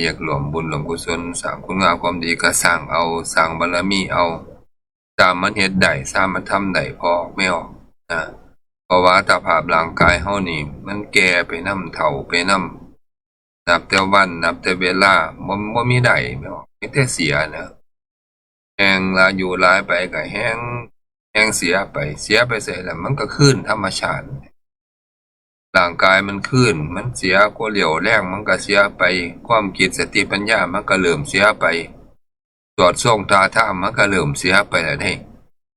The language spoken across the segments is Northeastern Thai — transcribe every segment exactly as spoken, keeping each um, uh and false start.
อยากร่วมบุญร่วมกุศล สร้างคุณงามความดีก็สร้างเอา สร้างบารมีเอา ตามมันเฮ็ดได้ ตามมันทำได้ พอออกแม่ออกนะ เพราะว่าอัตภาพร่างกายเฮานี่ มันแก่ไปนำ เฒ่าไปนำ นับแต่วัน นับแต่เวลา บ่ บ่มีได้แม่ออก มีแต่เสียนะ แฮ่งอายุหลายไปก็แฮ่ง แฮ่งเสียไป เสียไปไสล่ะ มันก็คืนธรรมชาติ ร่างกายมันคืน มันเสีย ความเรี่ยวแรงมันก็เสียไป ความคิดสติปัญญามันก็เริ่มเสียไป สวดทรงท่าทางมันก็เริ่มเสียไปแล้วเด้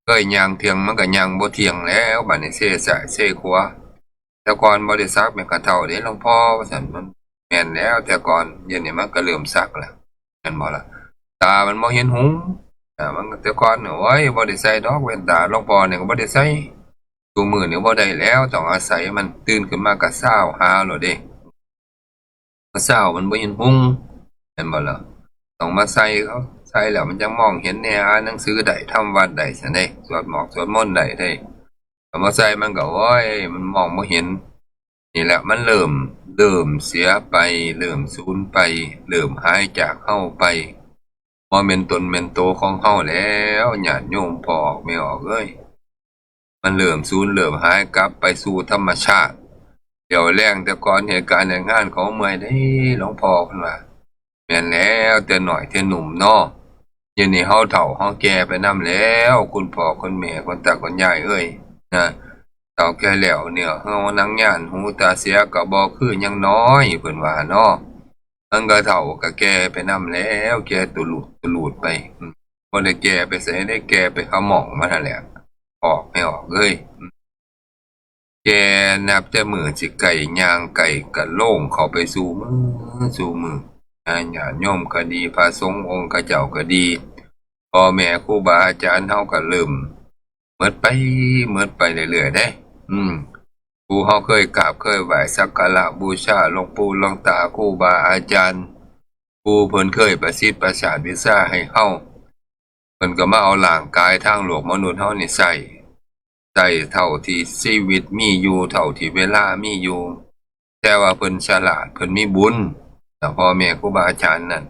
เคยย่างเที่ยงมันก็ย่างบ่เที่ยงแล้ว บัดนี้เซซ้ายเซขวา แต่ก่อนบ่ได้สักแม่นกะเฒ่าเด้หลวงพ่อ ว่าซั่น มันแม่นแล้ว แต่ก่อน เดี๋ยวนี้มันก็เริ่มสักแล้ว แม่นบ่ล่ะ ตามันบ่เห็นหุง อ่า มันก็ แต่ก่อนเนี่ย โอ้ย บ่ได้ใส่ดอกแว่นตา หลวงพ่อเนี่ยก็บ่ได้ใส่ ซุมื้อนี่บ่ได้แล้ว ต้องอาศัยมัน ตื่นขึ้นมาก็ซาวหาโลดเด้ ซาวมันบ่เห็นหุง แม่นบ่ล่ะ ต้องมาใส่เขา ใส่แล้วมันจั่งมองเห็นแหน่ อ่านหนังสือได้ ทำวัตรได้ซั่นเด้ สวดหมอกสวดมนต์ได้เด้ ถ้าบ่ใส่มันก็ โอ้ย มันมองบ่เห็น นี่แหละ มันเริ่ม เริ่มเสียไป เริ่มสูญไป เริ่มหายจากเฮาไป บ่แม่นตนแม่นโตของเฮาแล้ว ญาติโยมพ่อออกแม่ออกเอ้ย มันเริ่มสูญเริ่มหายกลับไปสู่ธรรมชาติ เดี๋ยวแลงแต่ก่อนเหตุการณ์เหตุงานเขาเมื่อยเด้ หลวงพ่อเพิ่นว่า แม่นแล้ว แต่น้อยแต่หนุ่มเนาะ เดี๋ยวนี้เฮาเฒ่าเฮาแก่ไปนำแล้ว คุณพ่อคุณแม่คุณตาคุณยายเอ้ย นะ เฒ่าแก่แล้ว เนื้อเฮาหนังยาน หูตาเสียก็บ่คือยังน้อย เพิ่นว่าเนาะ มันก็เฒ่าก็แก่ไปนำแล้ว แก่ตุลูดตุลูดไป อืม บ่ได้แก่ไปไสเด้ แก่ไปหาหม่องมันนั่นแหละ ออกแม่ออกเอ้ย อืม แก่นับแต่มื้อสิใกล้ ย่างใกล้ก็โลงเข้าไปสู่มื้อสู่มื้อ นะ ญาติโยมก็ดี พระสงฆ์องค์เขาเจ้าก็ดี พ่อแม่ครูบาอาจารย์เฮาก็เริ่มหมดไป หมดไปเรื่อยๆเด้ อืม ผู้เฮาเคยกราบเคยไหว้สักการะบูชาหลวงปู่หลวงตาครูบาอาจารย์ ผู้เพิ่นเคยประสิทธิ์ประสาทวิชาให้เฮา เพิ่นก็มาเอาร่างกายทางโลกมนุษย์เฮานี่ใช้ ใช้เท่าที่ชีวิตมีอยู่ เท่าที่เวลามีอยู่ แต่ว่าเพิ่นฉลาด เพิ่นมีบุญ แล้วพ่อแม่ครูบาอาจารย์นั่น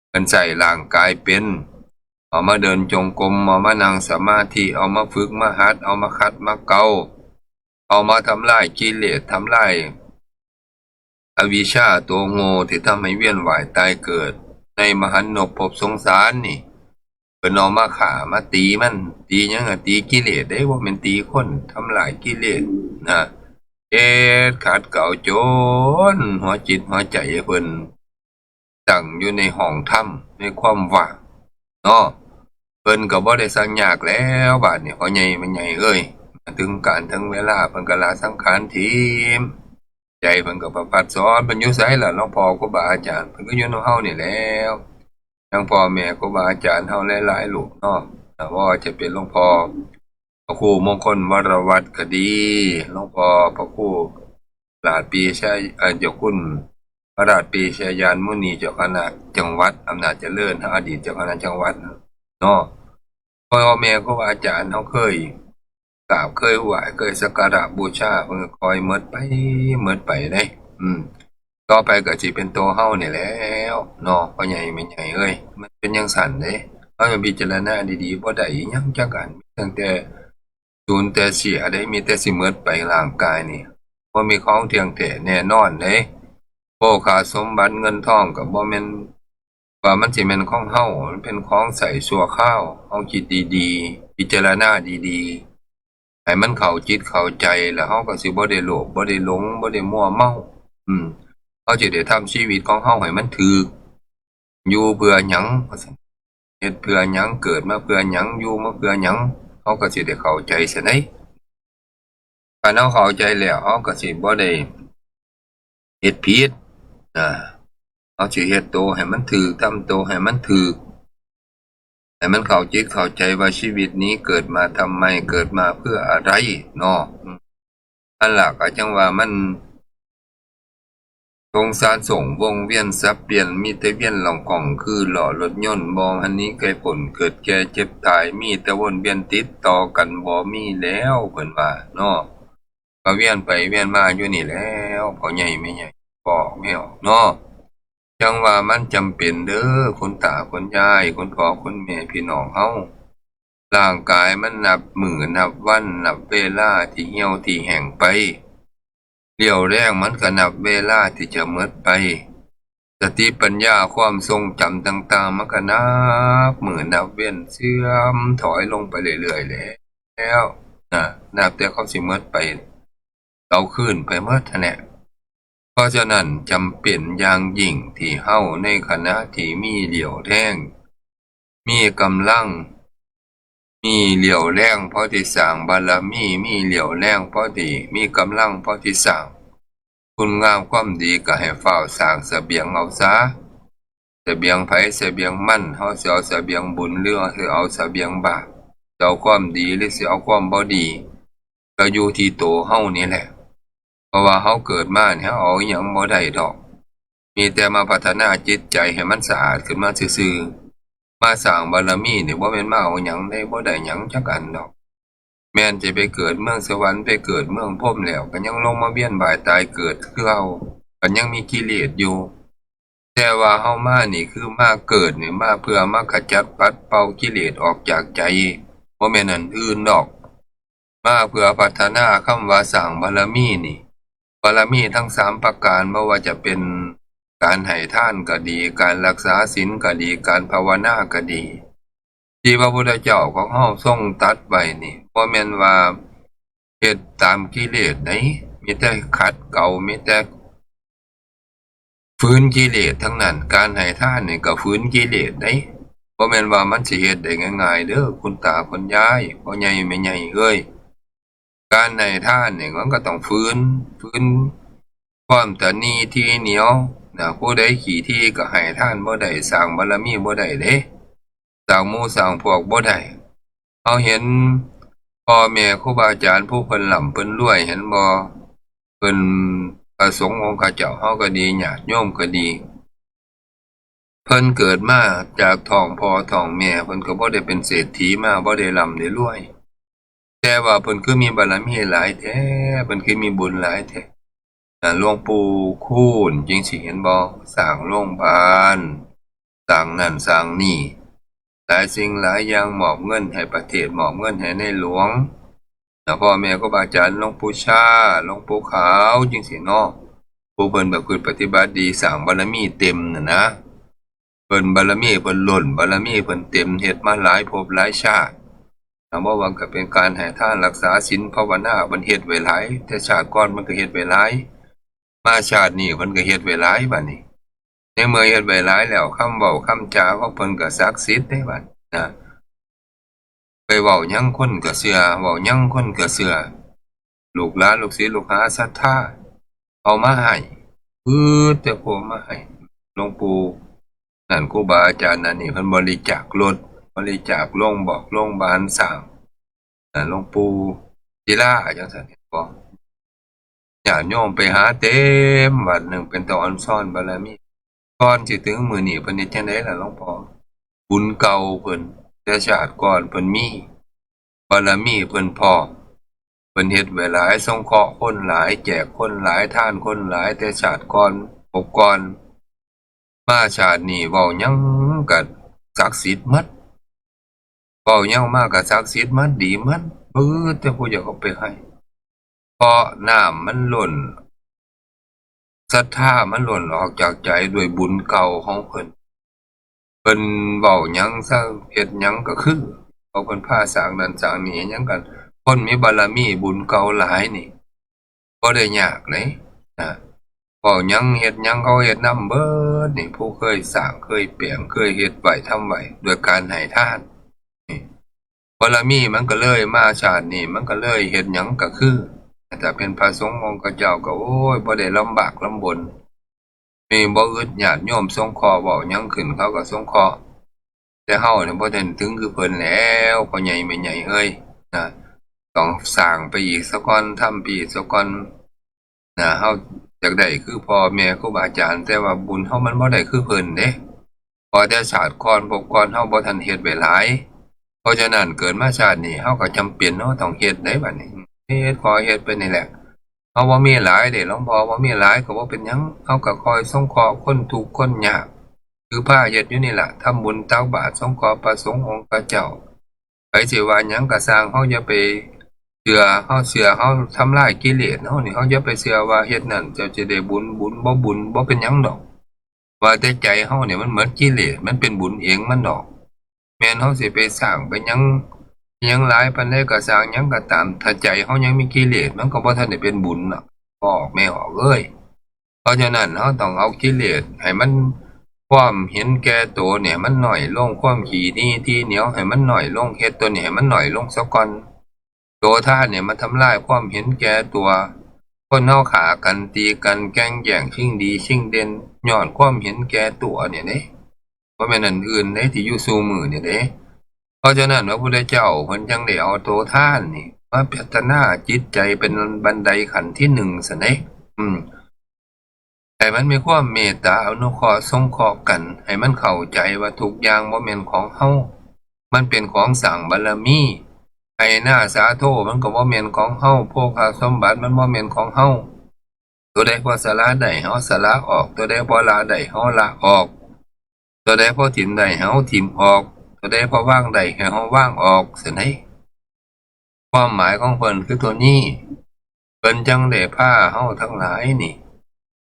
เพิ่นใช้ร่างกายเป็น เอามาเดินจงกรม เอามานั่งสมาธิ เอามาฝึกมาหัด เอามาขัดมาเกลา เอามาทำลายกิเลส ทำลายอวิชชาตัวโง่ที่ทำให้เวียนว่ายตายเกิด ในมหันต์นรกภพสงสารนี่ เพิ่นเอามาฆ่ามาตีมัน ตีหยังอะ ตีกิเลสเด้ บ่แม่นตีคน ทำลายกิเลสนะ เฮ็ดขัดเกลาจนหัวจิตหัวใจเพิ่น ตั้งอยู่ในห้องธรรม ในความว่างเนาะ เพิ่นก็บ่ได้สักยากแล้ว บาดนี้พ่อใหญ่แม่ใหญ่เอ้ย ถึงกาลถึงเวลาเพิ่นก็ละสังขารถิ้ม ใจเพิ่นก็ประพัดสอน เพิ่นอยู่ไสล่ะ หลวงพ่อครูบาอาจารย์ เพิ่นก็อยู่นำเฮานี่แหล้ว ทั้งพ่อแม่ครูบาอาจารย์เฮาหลายๆรูปเนาะ บ่ว่าจะเป็นหลวงพ่อ พระครูมงคลวรวัฒน์ก็ดี หลวงพ่อพระครูราชปีชา เอ่อ เจ้าคุณพระราชปีชาญาณมุนี เจ้าคณะจังหวัดอำนาจเจริญ อดีตเจ้าคณะจังหวัดเนาะ พ่อแม่ครูบาอาจารย์เฮาเคยกราบ เคยไหว้ เคยสักการะบูชา เพิ่นก็ค่อยหมดไป หมดไปเด้ อืม ต่อไปก็สิเป็นตัวเฮานี่แหล้วเนาะ พ่อใหญ่แม่ใหญ่เอ้ย มันเป็นจั่งซั้นเด้ เฮาจะพิจารณาดีๆ บ่ได้อิหยังจักอัน ตั้งแต่สูญแต่เสียเด้ มีแต่สิหมดไป ร่างกายนี่ บ่มีของเที่ยงแท้แน่นอนเด้ โภคาสมบัติเงินทองก็บ่แม่นว่ามันสิแม่นของเฮา มันเป็นของใช้ชั่วคราว เฮาคิดดีๆ พิจารณาดีๆ ให้มันเข้าจิตเข้าใจ แล้วเฮาก็สิบ่ได้โลภ บ่ได้หลง บ่ได้มัวเมา อืม เฮาสิได้ทำชีวิตของเฮาให้มันถูก อยู่เพื่อหยัง ว่าซั่น เฮ็ดเพื่อหยัง เกิดมาเพื่อหยัง อยู่มาเพื่อหยัง เฮาก็สิได้เข้าใจซั่นเด้ คันเฮาเข้าใจแล้ว เฮาก็สิบ่ได้เฮ็ดผิด อ่า เฮาสิเฮ็ดโตให้มันถูก ทำโตให้มันถูก ให้มันเข้าจิตเข้าใจว่าชีวิตนี้เกิดมาทำไม เกิดมาเพื่ออะไรเนาะ อืม อันล่ะก็จั่งว่ามัน สงสารส่งวงเวียนสับเปลี่ยน มีแต่เวียนล่องของคือล้อรถยนต์ บ่หันหนีไกลพ้น เกิดแก่เจ็บตาย มีแต่วนเวียนติดต่อกัน บ่มีแล้ว เพิ่นว่าเนาะ ก็เวียนไปเวียนมาอยู่นี่แหล้ว พ่อใหญ่แม่ใหญ่ พ่อแม่ออกเนาะ จั่งว่ามันจำเป็นเด้อ คุณตาคุณยาย คุณพ่อคุณแม่พี่น้องเฮา ร่างกายมันนับมื้อนับวันนับเวลาที่เหี่ยวที่แห้งไป เรี่ยวแรงมันก็นับเวลาที่จะหมดไป สติปัญญาความทรงจำต่างๆ มันก็นับมื้อนับเวลาเสื่อมถอยลงไปเรื่อยๆ แล้วนะ นับแต่เขาสิหมดไป เอาคืนไปหมดหั้นแหละ เพราะฉะนั้นจำเป็นอย่างยิ่งที่เฮาในขณะที่มีเรี่ยวแรง มีกำลัง มีเรี่ยวแรงพอที่สร้างบารมี มีเรี่ยวแรงพอที่ มีกำลังพอที่สร้างคุณงามความดี ก็ให้ฟ้าวสร้างเสบียงเอาซะ เสบียงไผเสบียงมัน เฮาสิเอาเสบียงบุญหรือสิเอาเสบียงบาป สิเอาความดีหรือสิเอาความบ่ดี ก็อยู่ที่โตเฮานี่แหละ เพราะว่าเฮาเกิดมาเนี่ย เฮาเอาอิหยังบ่ได้ดอก มีแต่มาพัฒนาจิตใจให้มันสะอาดขึ้นมาซื่อๆ มาสร้างบารมีนี่บ่แม่นมาเอาหยังได้ บ่ได้หยังจักอันดอก แม่นจะไปเกิดเมืองสวรรค์ ไปเกิดเมืองพรหมแล้ว ก็ยังลงมาเวียนว่ายตายเกิดคือเก่า ก็ยังมีกิเลสอยู่ แต่ว่าเฮามานี่คือมาเกิดนี่มาเพื่อมาขจัดปัดเป่ากิเลสออกจากใจ บ่แม่นอันอื่นดอก มาเพื่อพัฒนาคำว่าสร้างบารมีนี่ บารมีทั้งสามประการ บ่ว่าจะเป็นการให้ทานก็ดี การรักษาศีลก็ดี การภาวนาก็ดี ที่พระพุทธเจ้าของเฮาทรงตรัสไว้นี่ บ่แม่นว่าเฮ็ดตามกิเลสได๋ มีแต่ขัดเกลา มีแต่ ฝืนกิเลสทั้งนั้น การให้ทานนี่ก็ฝืนกิเลสได๋ บ่แม่นว่ามันสิเฮ็ดได้ง่ายๆ เด้อ คุณตาคุณยาย พ่อใหญ่แม่ใหญ่เอ้ย การให้ทานนี่มันก็ต้องฝืน ฝืนความตะหนี่ทีเหนียวนะ ผู้ใดขี้ถี่ก็ให้ทานบ่ได้ สร้างบารมีบ่ได้เด้ สร้างหมู่สร้างพวกบ่ได้ เฮาเห็นพ่อแม่ครูบาอาจารย์ผู้เพิ่นร่ำเพิ่นรวยเห็นบ่ เพิ่นพระสงฆ์องค์ข้าเจ้าเฮาก็ดี ญาติโยมก็ดี เพิ่นเกิดมาจากท้องพ่อท้องแม่ เพิ่นก็บ่ได้เป็นเศรษฐีมา บ่ได้ร่ำได้รวย แต่ว่าเพิ่นคือมีบารมีหลายแท้ เพิ่นคือมีบุญหลายแท้ อ่า หลวงปู่คูณจั่งซี้เห็นบ่ สร้างโรงบาล สร้างนั่นสร้างนี่ หลายสิ่งหลายอย่าง มอบเงินให้ประเทศ มอบเงินให้ในหลวง แล้วพ่อแม่ครูบาอาจารย์ หลวงปู่ชา หลวงปู่ขาวจั่งซี้เนาะ ผู้เพิ่นประพฤติปฏิบัติดี สร้างบารมีเต็มน่ะนะ เพิ่นบารมีเพิ่นล้น บารมีเพิ่นเต็ม เฮ็ดมาหลายภพหลายชาติ ถ้าบ่ว่าก็เป็นการให้ทาน รักษาศีล ภาวนา เพิ่นเฮ็ดไว้หลาย แต่ชาติก่อนเพิ่นก็เฮ็ดไว้หลาย มาชาตินี้เพิ่นก็เฮ็ดไว้หลาย บัดนี้ ในเมื่อเฮ็ดไว้หลายแล้ว คำเว้าคำจาของเพิ่นก็ศักดิ์สิทธิ์เด้ บัดนะ ไปเว้าหยังคนก็เชื่อ เว้าหยังคนก็เชื่อ ลูกหลานลูกศิษย์ลูกหาศรัทธา เอามาให้ ปื๊ดแต่พวกมาให้ หลวงปู่นั่น ครูบาอาจารย์นั่นนี่ เพิ่นบริจาครถ บริจาคโรงบอกโรงบาลสร้าง นะ หลวงปู่ศิลาจั่งซั้น เห็นบ่ ญาติโยมไปหาเต็มวัด หนึ่งเป็นตาออนซอนบารมี ก่อนสิถึงมื้อนี้เพิ่นเฮ็ดจั่งใดล่ะหลวงพ่อ บุญเก่าเพิ่น แต่ชาติก่อนเพิ่นมี บารมีเพิ่นพร้อม เพิ่นเฮ็ดไว้หลาย สงเคราะห์คนหลาย แจกคนหลาย ทานคนหลาย แต่ชาติก่อน ภพก่อน มาชาตินี้เว้าหยังก็ศักดิ์สิทธิ์หมด เว้าหยังมาก็ศักดิ์สิทธิ์หมด ดีหมด ปื๊ดแต่ผู้อยากเอาไปให้ เพราะน้ำมันล้น ศรัทธามันล้นออกจากใจด้วยบุญเก่าของเพิ่น เพิ่นเว้าหยังซะ เฮ็ดหยังก็คือ เพราะเพิ่นพาสร้างนั่นสร้างนี่หยังกัน คนมีบารมีบุญเก่าหลายนี่ บ่ได้ยากเด้ นะ เว้าหยังเฮ็ดหยังเขาเฮ็ดนำเบิดนี่ ผู้เคยสร้างเคยแปลงเคยเฮ็ดไว้ทำไว้ด้วยการให้ทานนี่ บารมีมันก็เลยมาชาตินี้ มันก็เลยเฮ็ดหยังก็คือ ถ้าเป็นพระสงฆ์องค์เจ้าก็ โอ้ย บ่ได้ลำบากลำบน มีบ่อึด ญาติโยมสงเคราะห์ เว้าหยังขึ้นเขาก็สงเคราะห์ แต่เฮาเนี่ยบ่ทันถึงคือเพิ่นแล้ว พ่อใหญ่แม่ใหญ่เอ้ย นะ ต้องสร้างไปอีกซะก่อน ทำไปอีกซะก่อน นะ เฮาอยากได้คือพ่อแม่ครูบาอาจารย์ แต่ว่าบุญเฮามันบ่ได้คือเพิ่นเด้ เพราะแต่ชาติก่อนภพก่อนเฮาบ่ทันเฮ็ดไว้หลาย เพราะฉะนั้นเกิดมาชาตินี้เฮาก็จำเป็นเนาะ ต้องเฮ็ดได้บัดนี้ เฮ็ด ขอเฮ็ดไปนี่แหละ ฮาบ่มีหลายเด้ หลวงพ่อ บ่มีหลายก็บ่เป็นหยัง เฮาก็คอยสงเคราะห์คนทุกข์คนยาก คือพาเฮ็ดอยู่นี่ล่ะ ทำบุญตักบาตรสงเคราะห์พระสงฆ์องค์เจ้า ไผสิว่าหยังก็ซ่าง เฮาอย่าไปเชื่อ เฮาเชื่อ เฮาทำลายกิเลสเฮานี่ เฮาอย่าไปเชื่อว่าเฮ็ดนั่นเจ้าจะได้บุญ บุญบ่บุญบ่เป็นหยังดอก ว่าแต่ใจเฮาเนี่ยมันหมดกิเลส มันเป็นบุญเองมันดอก แม่นเฮาสิไปสร้างไปหยัง หยังหลายปานใดก็ซ่าง หยังก็ตาม ถ้าใจเฮายังมีกิเลส มันก็บ่ทันได้เป็นบุญน่ะ พ่อออกแม่ออกเอ้ย เพราะฉะนั้นเฮาต้องเอากิเลสให้มัน ความเห็นแก่ตัวเนี่ยมันน้อยลง ความขี้หนี้ทีเหนียวให้มันน้อยลง เฮ็ดตัวนี้ให้มันน้อยลงซะก่อน ตัวทานเนี่ยมันทำลายความเห็นแก่ตัว คนเฮาฆ่ากันตีกันแก่งแย่งชิงดีชิงเด่น ย้อนความเห็นแก่ตัวเนี่ยเด้ บ่แม่นอันอื่นเด้ ที่อยู่สู่มื้อนี่เด้ เพราะฉะนั้นพระพุทธเจ้าเพิ่นจั่งได้เอาตัวทานนี่มาพัฒนาจิตใจเป็นบันไดขั้นที่หนึ่งซั้นเด้ อืม ให้มันมีความเมตตาอนุเคราะห์สงเคราะห์กัน ให้มันเข้าใจว่าทุกอย่างบ่แม่นของเฮา มันเป็นของสร้างบารมี ไฮ่นาสาโทมันก็บ่แม่นของเฮา โภคสมบัติมันบ่แม่นของเฮา ตัวใดพอสละได้เฮาสละออก ตัวใดพอละได้เฮาละออก ตัวใดพอถิ่มได้เฮาถิ่มออก ตัวใดพอวางได้ให้เฮาวางออก ซั่นเด้ ความหมายของเพิ่นคือตัวนี้ เพิ่นจั่งได้พาเฮาทั้งหลายนี่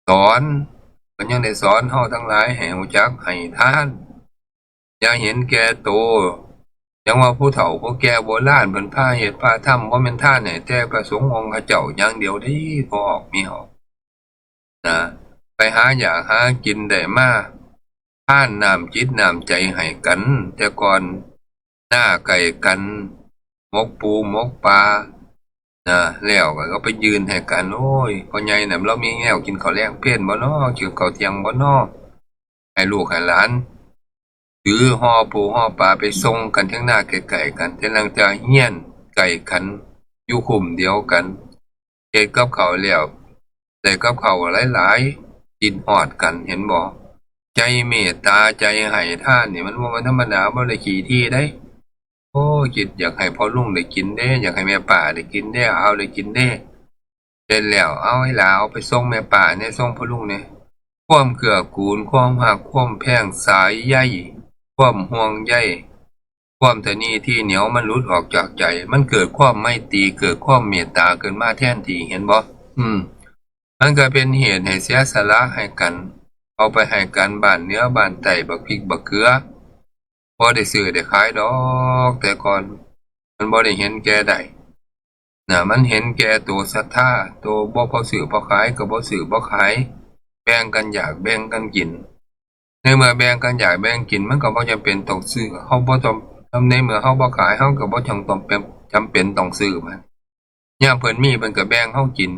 สอน เพิ่นจั่งได้สอนเฮาทั้งหลายให้รู้จักให้ทาน อย่าเห็นแก่ตัว จั่งว่าผู้เฒ่าผู้แก่โบราณเพิ่นพาเฮ็ดพาทำ บ่แม่นทานให้แต่พระสงฆ์องค์เจ้าอย่างเดียวเด้ พ่อออกแม่ออก นะ ไปหาอยากหากินได้มา ทานน้ำจิตน้ำใจให้กัน แต่ก่อน นาใกล้กัน หมกปูหมกปลา นะ แล้วก็เอาไปยื่นให้กัน โอ้ย พ่อใหญ่น่ะ ลาวมีแนวกินข้าวแลงเพลบ่น้อ กินข้าวเที่ยงบ่น้อ ให้ลูกให้หลาน ถือห่อปูห่อปลาไปส่งกันเทิงนาใกล้ๆกัน แต่ลางเทื่อเฮือนใกล้กัน อยู่คุ้มเดียวกัน เฮ็ดกับข้าวแล้ว ได้กับข้าวหลายๆ คิดฮอดกัน เห็นบ่ ใจเมตตา ใจให้ทานนี่มันบ่แม่นธรรมดา บ่ได้ขี้ถี่เด้ โอ้ คิดอยากให้พ่อลุงได้กินเด้ อยากให้แม่ป้าได้กินเด้ อาวได้กินเด้ เสร็จแล้ว เอา อีหล่า เอาไปส่งแม่ป้าแหน่ ส่งพ่อลุงแหน่ ความเกื้อกูล ความฮัก ความแพง สายใย ความห่วงใย ความตะหนี่ที่เหนียวมันหลุดออกจากใจ มันเกิดความไมตรี เกิดความเมตตาขึ้นมาแทนที่ เห็นบ่ อืม มันก็เป็นเหตุให้เสียสละให้กัน เอาไปให้กันบ้านเหนือบ้านใต้ บักพริกบักเขือ บ่ได้ซื้อได้ขายดอก แต่ก่อน มันบ่ได้เห็นแก่ได้ นะ มันเห็นแก่ตัวศรัทธา ตัวบ่พอซื้อพอขายก็บ่ซื้อบ่ขาย แบ่งกันอยากแบ่งกันกิน ในเมื่อแบ่งกันอยากแบ่งกิน มันก็บ่จำเป็นต้องซื้อ เฮาบ่ต้อง ในเมื่อเฮาบ่ขาย เฮาก็บ่จำต้องเป็น จำเป็นต้องซื้อมัน ยามเพิ่นมีเพิ่นก็แบ่งเฮากิน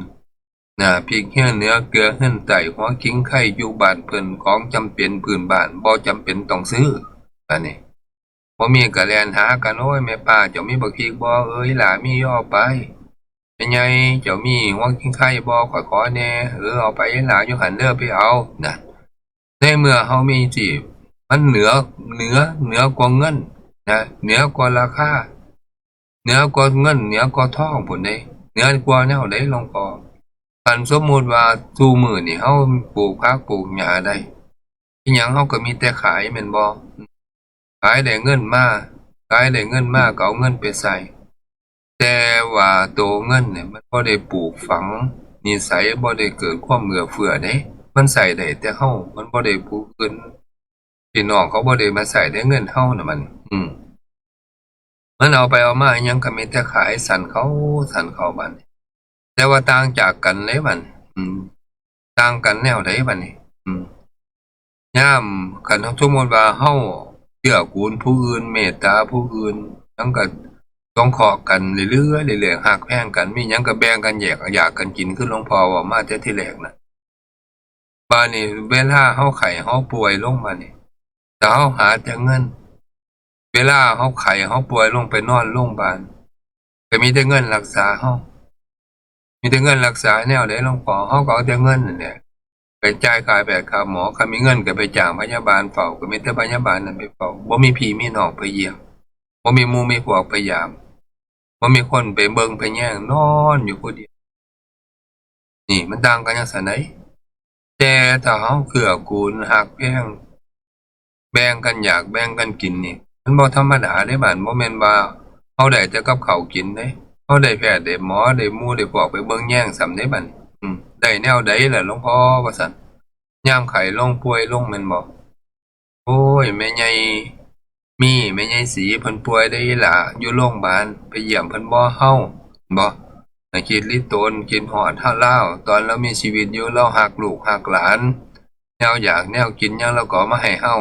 นะ พริกเฮือนเหนือเกลือเฮือนใต้ หัวขิงไคอยู่บ้านเพิ่น ของจำเป็นพื้นบ้าน บ่จำเป็นต้องซื้อ อันนี้ บ่มีก็แล่นหากัน โอ้ย แม่ป้าเจ้ามีบักพริกบ่ เอ้ย หล่ามีอยู่เอาไป แม่ใหญ่เจ้ามีหัวขิงไคบ่ ข้อยขอแหน่ เออ เอาไปหล่าอยู่หั่นเด้อ ไปเอา นะ ในเมื่อเฮามีสิ มันเหนือ เหนือ เหนือกว่าเงิน นะ เหนือกว่าราคา เหนือกว่าเงิน เหนือกว่าทองพู้นเด้ เหนือกว่าแนวใดหลวงพ่อ คันสมมุติว่าซุมื้อนี่เฮาปลูกผักปลูกหญ้าได้ อิหยังเฮาก็มีแต่ขายแม่นบ่ ขายได้เงินมา ขายได้เงินมาก็เอาเงินไปใส่ แต่ว่าตัวเงินเนี่ยมันบ่ได้ปลูกฝังนิสัย บ่ได้เกิดความเอื้อเฟื้อเด้ มันใส่ได้แต่เฮา มันบ่ได้ผู้อื่น พี่น้องเขาบ่ได้มาใส่ได้เงินเฮาน่ะมัน อืม มันเอาไปเอามาอิหยังก็มีแต่ขายสั่นเขา สั่นเขาบัดนี้ แต่ว่าต่างจากกันเด้บัดนี้ อืม ต่างกันแนวใดบัดนี้ อืม ยามคันสมมุติว่าเฮาเกื้อกูลผู้อื่น เมตตาผู้อื่น มันก็สงเคราะห์กันเรื่อยๆ เรื่อยๆ ฮักแพงกัน มีหยังก็แบ่งกันแยก อยากกันกิน คือหลวงพ่อเว้ามาแต่ทีแรกน่ะ บาดนี้เวลาเฮาไข้เฮาป่วยลงบาดนี้ ถ้าเฮาหาแต่เงิน เวลาเฮาไข้เฮาป่วยลงไปนอนโรงพยาบาล ก็มีแต่เงินรักษาเฮา มีแต่เงินรักษาแนวใดหลวงพ่อ เฮาก็เอาแต่เงินนั่นแหละ ไปจ่ายค่าแพทย์ค่าหมอ คันมีเงินก็ไปจ้างพยาบาลเฝ้า ก็มีแต่พยาบาลนั่นไปเฝ้า บ่มีพี่มีน้องไปเยี่ยม บ่มีหมู่มีพวกไปยาม บ่มีคนไปเบิ่งไปแยง นอนอยู่ผู้เดียว นี่มันต่างกันจั่งซั้นได๋ แต่ถ้าเฮาเกื้อกูลฮักแพง แบ่งกันอยากแบ่งกันกินนี่ มันบ่ธรรมดาเด้บัด บ่แม่นว่าเฮาได้แต่กับข้าวกินเด้ เฮาได้แพทย์ได้หมอได้หมู่ได้พวกไปเบิ่งแยงซ้ำเด้บัด อืม ได้แนวใดล่ะหลวงพ่อ ว่าซั่น ยามไข้ลงป่วยลงแม่นบ่ โอ้ย แม่ใหญ่มี แม่ใหญ่ศรีเพิ่นป่วยเด้ออีหล่า อยู่โรงบาล ไปเยี่ยมเพิ่นบ่เฮา บ่ น่ะ คิดลิโตน คิดฮอดเฮาลาว ตอนลาวมีชีวิตอยู่ ลาวฮักลูกฮักหลาน แนวอยากแนวกินหยังลาวก็เอามาให้เฮา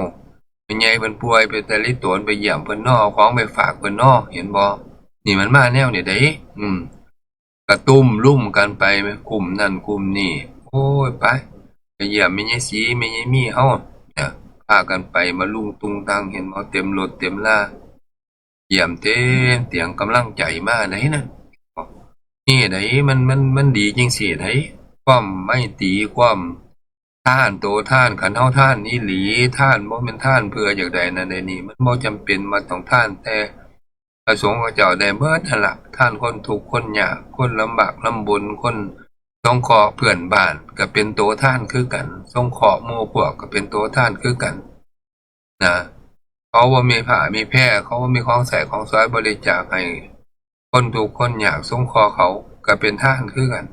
แม่ใหญ่เพิ่นป่วย ไปแต่ลิโตน ไปเยี่ยมเพิ่นน้อ เอาของไปฝากเพิ่นน้อ เห็นบ่ นี่มันมาแนวนี้เด้ อืม กะตุ้มลุ่มกันไป กลุ่มนั่นกลุ่มนี่ โอ้ย ไป ไปเยี่ยมแม่ใหญ่ศรี แม่ใหญ่มีเฮา เนี่ย พากันไปมาลุงตุงตัง เห็นบ่ เต็มรถเต็มลา เยี่ยมเต็มเตียง กำลังใจมาได๋นั่น นี่ได๋ มัน มัน มันดีจั่งซี้ได๋ ความไมตรี ความทานโตทาน คันเฮาทานอีหลี ทานบ่แม่นทานเพื่ออยากได้นั่นได้นี่ มันบ่จำเป็นว่าต้องทานแต่พระสงฆ์พระเจ้า ได้เบิดหั่นล่ะ ทานคนทุกข์คนยาก คนลำบากลำบน คนสงเคราะห์เพื่อนบ้าน ก็เป็นโตทานคือกัน สงเคราะห์หมู่พวกก็เป็นโตทานคือกัน นะ เขาบ่มีผ้ามีแพร เขาบ่มีของใช้ของสอย บริจาคให้คนทุกข์คนยาก สงเคราะห์เขา ก็เป็นทานคือกัน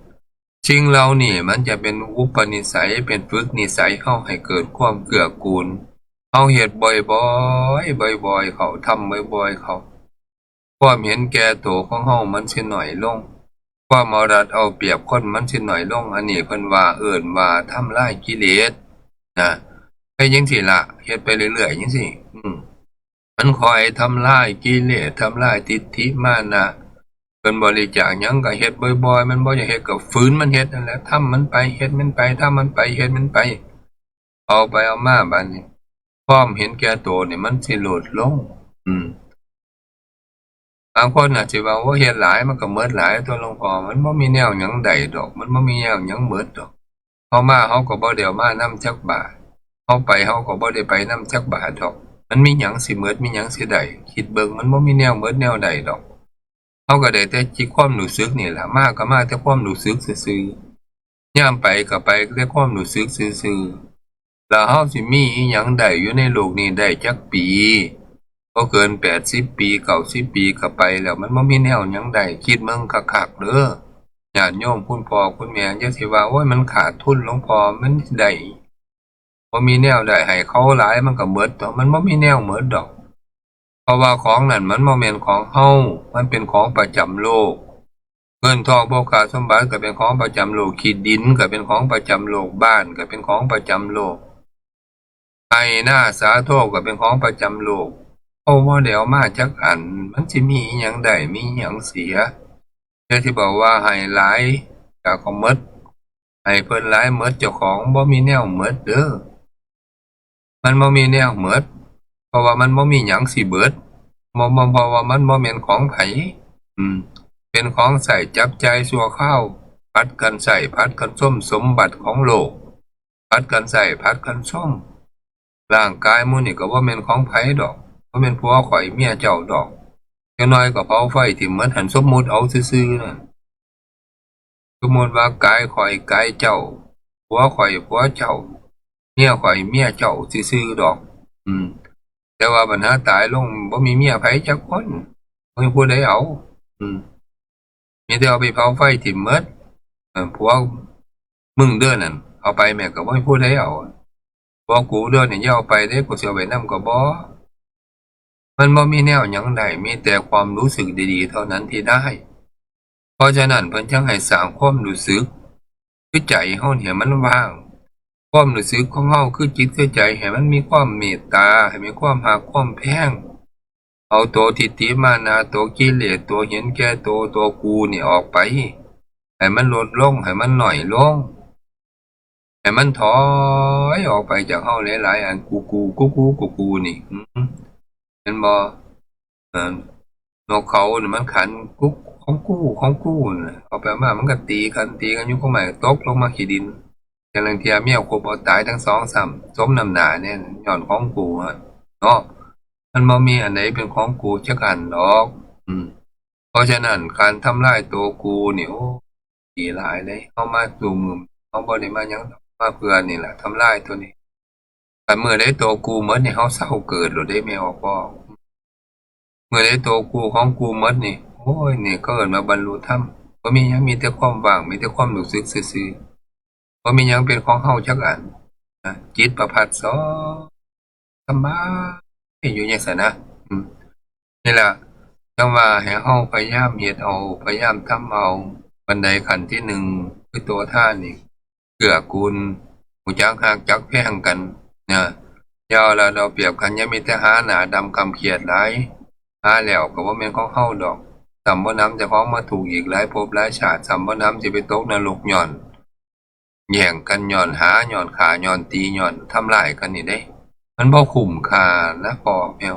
สิ่งเหล่านี้มันจะเป็นอุปนิสัย เป็นฝึกนิสัยเฮาให้เกิดความเกื้อกูล เฮาเฮ็ดบ่อยๆ บ่อยๆ เข้า ทำบ่อยๆ เข้า ความเห็นแก่โตของเฮามันสิน้อยลง ความเอารัดเอาเปรียบคนมันสิน้อยลง อันนี้เพิ่นว่า เอิ้นว่าทำลายกิเลส นะ เฮ็ดจั่งซี้ล่ะ เฮ็ดไปเรื่อยๆ จั่งซี้ อืม มันคอยทำลายกิเลส ทำลายทิฏฐิมานะ เพิ่นบริจาคหยังก็เฮ็ดบ่อยๆ มันบ่อยากเฮ็ดก็ฝืนมันเฮ็ดนั่นแหละ ทำมันไป เฮ็ดมันไป ทำมันไป เฮ็ดมันไป เอาไปเอามาบัดนี้ ความเห็นแก่โตนี่มันสิลดลง อืม บางคนอาจสิว่า โอ้ เฮ็ดหลายมันก็หมดหลายตั๊วหลวงพ่อ มันบ่มีแนวหยังได้ดอก มันบ่มีแนวหยังหมดดอก เฮามาเฮาก็บ่ได้เอามานำจักบาท เฮาไปเฮาก็บ่ได้ไปนำจักบาทดอก มันมีหยังสิหมด มีหยังสิได้ คิดเบิ่ง มันบ่มีแนวหมดแนวได้ดอก เฮาก็ได้แต่จิตความรู้สึกนี่ล่ะ มาก็มาแต่ความรู้สึกซื่อๆ ยามไปก็ไปแต่ความรู้สึกซื่อๆ แล้วเฮาสิมีอิหยังได้อยู่ในโลกนี้ได้จักปี บ่เกินแปดสิบปี เก้าสิบปีก็ไปแล้ว มันบ่มีแนวหยังได้ คิดเบิ่งคักๆ เด้อ ญาติโยมคุณพ่อคุณแม่ อย่าสิว่า โอ้ย มันขาดทุนหลวงพ่อ มันได้ บ่มีแนวได้ ให้เขาหลายมันก็หมดตั๊ว มันบ่มีแนวหมดดอก เพราะว่าของนั่นมันบ่แม่นของเฮา มันเป็นของประจำโลก เงินทองโภคทรัพย์สมบัติก็เป็นของประจำโลก ขี้ดินก็เป็นของประจำโลก บ้านก็เป็นของประจำโลก ไฮ่นาสาโทก็เป็นของประจำโลก เฮาบ่ได้เอามาจักอัน มันสิมีอิหยังได้ มีอิหยังเสีย แต่สิบอกว่าให้หลาย ก็ ก็หมด ให้เพิ่นหลายหมด เจ้าของบ่มีแนวหมดเด้อ มันบ่มีแนวหมด เพราะว่ามันบ่มีหยังสิเบิด บ่ บ่ เพราะว่ามันบ่แม่นของไผ อืม เป็นของใช้จับจ่ายชั่วคราว ผัดกันใช้ ผัดกันชมสมบัติของโลก ผัดกันใช้ ผัดกันชม ร่างกายหมู่นี่ก็บ่แม่นของไผดอก บ่แม่นผัวข้อยเมียเจ้าดอก จักหน่อยก็เผาไฟถิ้มหมดหั่น สมมุติเอาซื่อๆ นั่น สมมุติว่ากายข้อยกายเจ้า ผัวข้อยผัวเจ้า เมียข้อยเมียเจ้าซื่อๆ ดอก อืม แต่ว่าบัดหาตายลงบ่มีเมียไผจักคน บ่มีผู้ใดเอา อืม มีแต่เอาไปเผาไฟถิ้มหมด เออ ผัวมึงเด้อนั่น เอาไปแม่ก็บ่มีผู้ใดเอา ผัวกูเด้อนี่อย่าเอาไปเด้ กูสิเอาไปนำก็บ่ มันบ่มีแนวหยังได้ มีแต่ความรู้สึกดีๆ เท่านั้นที่ได้ เพราะฉะนั้นเพิ่นจั่งให้สร้างความรู้สึก คือใจเฮานี่ให้มันว่าง ความรู้สึกของเฮาคือจิตคือใจให้มันมีความเมตตา ให้มีความฮักความแพง เอาตัวทิฏฐิมานะ ตัวกิเลส ตัวเห็นแก่ตัว ตัวกูนี่ออกไป ให้มันลดลง ให้มันน้อยลง ให้มันถอยออกไปจากเฮาหลายๆ อัน กู กู กู กู กู กูนี่ อืม เห็นบ่ เอ่อ นกเขานี่มันขันกุ๊ก ของกู ของกูน่ะ เอาไปมามันก็ตีกัน ตีกันอยู่กกไม้ ตกลงมาขี้ดิน แต่ลางเทื่อเมียคบเอาตายทั้งสองซ้ำ สมน้ำหน้าเนี่ย ย้อนของกูอะ เนาะ มันบ่มีอันใดเป็นของกูจักอันดอก อืม เพราะฉะนั้นการทำลายตัวกูนี่ โอ้ ดีหลายเลย เฮามาสู่มื้อ เฮาบ่ได้มาหยังดอก มาเพื่อนี่ล่ะ ทำลายตัวนี้ คันมื้อใดตัวกูหมดนี่ เฮาเซาเกิดโลดเด้ แม่ออกบ่ มื้อใดตัวกูของกูหมดนี่ โอ้ย นี่เขาเอิ้นว่าบรรลุธรรม บ่มีหยัง มีแต่ความว่าง มีแต่ความรู้สึกซื่อๆ บ่มีหยังเป็นของเฮาจักอันนะ จิตประภัสสร สบายอยู่จั่งซั้นนะ อืม นี่ล่ะ จั่งว่าให้เฮาพยายามเฮ็ดเอา พยายามทำเอา บันไดขั้นที่หนึ่ง คือตัวทานนี่ เกื้อกูล รู้จักฮักจักแพงกันนะ อย่าเอารัดเอาเปรียบกัน อย่ามีแต่หาหน้าดำคล้ำเครียดหลาย หาแล้วก็บ่แม่นของเฮาดอก ซ้ำบ่หนำเจ้าของมาทุกข์อีกหลายภพหลายชาติ ซ้ำบ่หนำสิไปตกนรกย้อน แย่งกันย้อนหา ย้อนฆ่า ย้อนตี ย้อนทำลายกันนี่เด้ มันบ่คุ้มค่านะพ่อแม่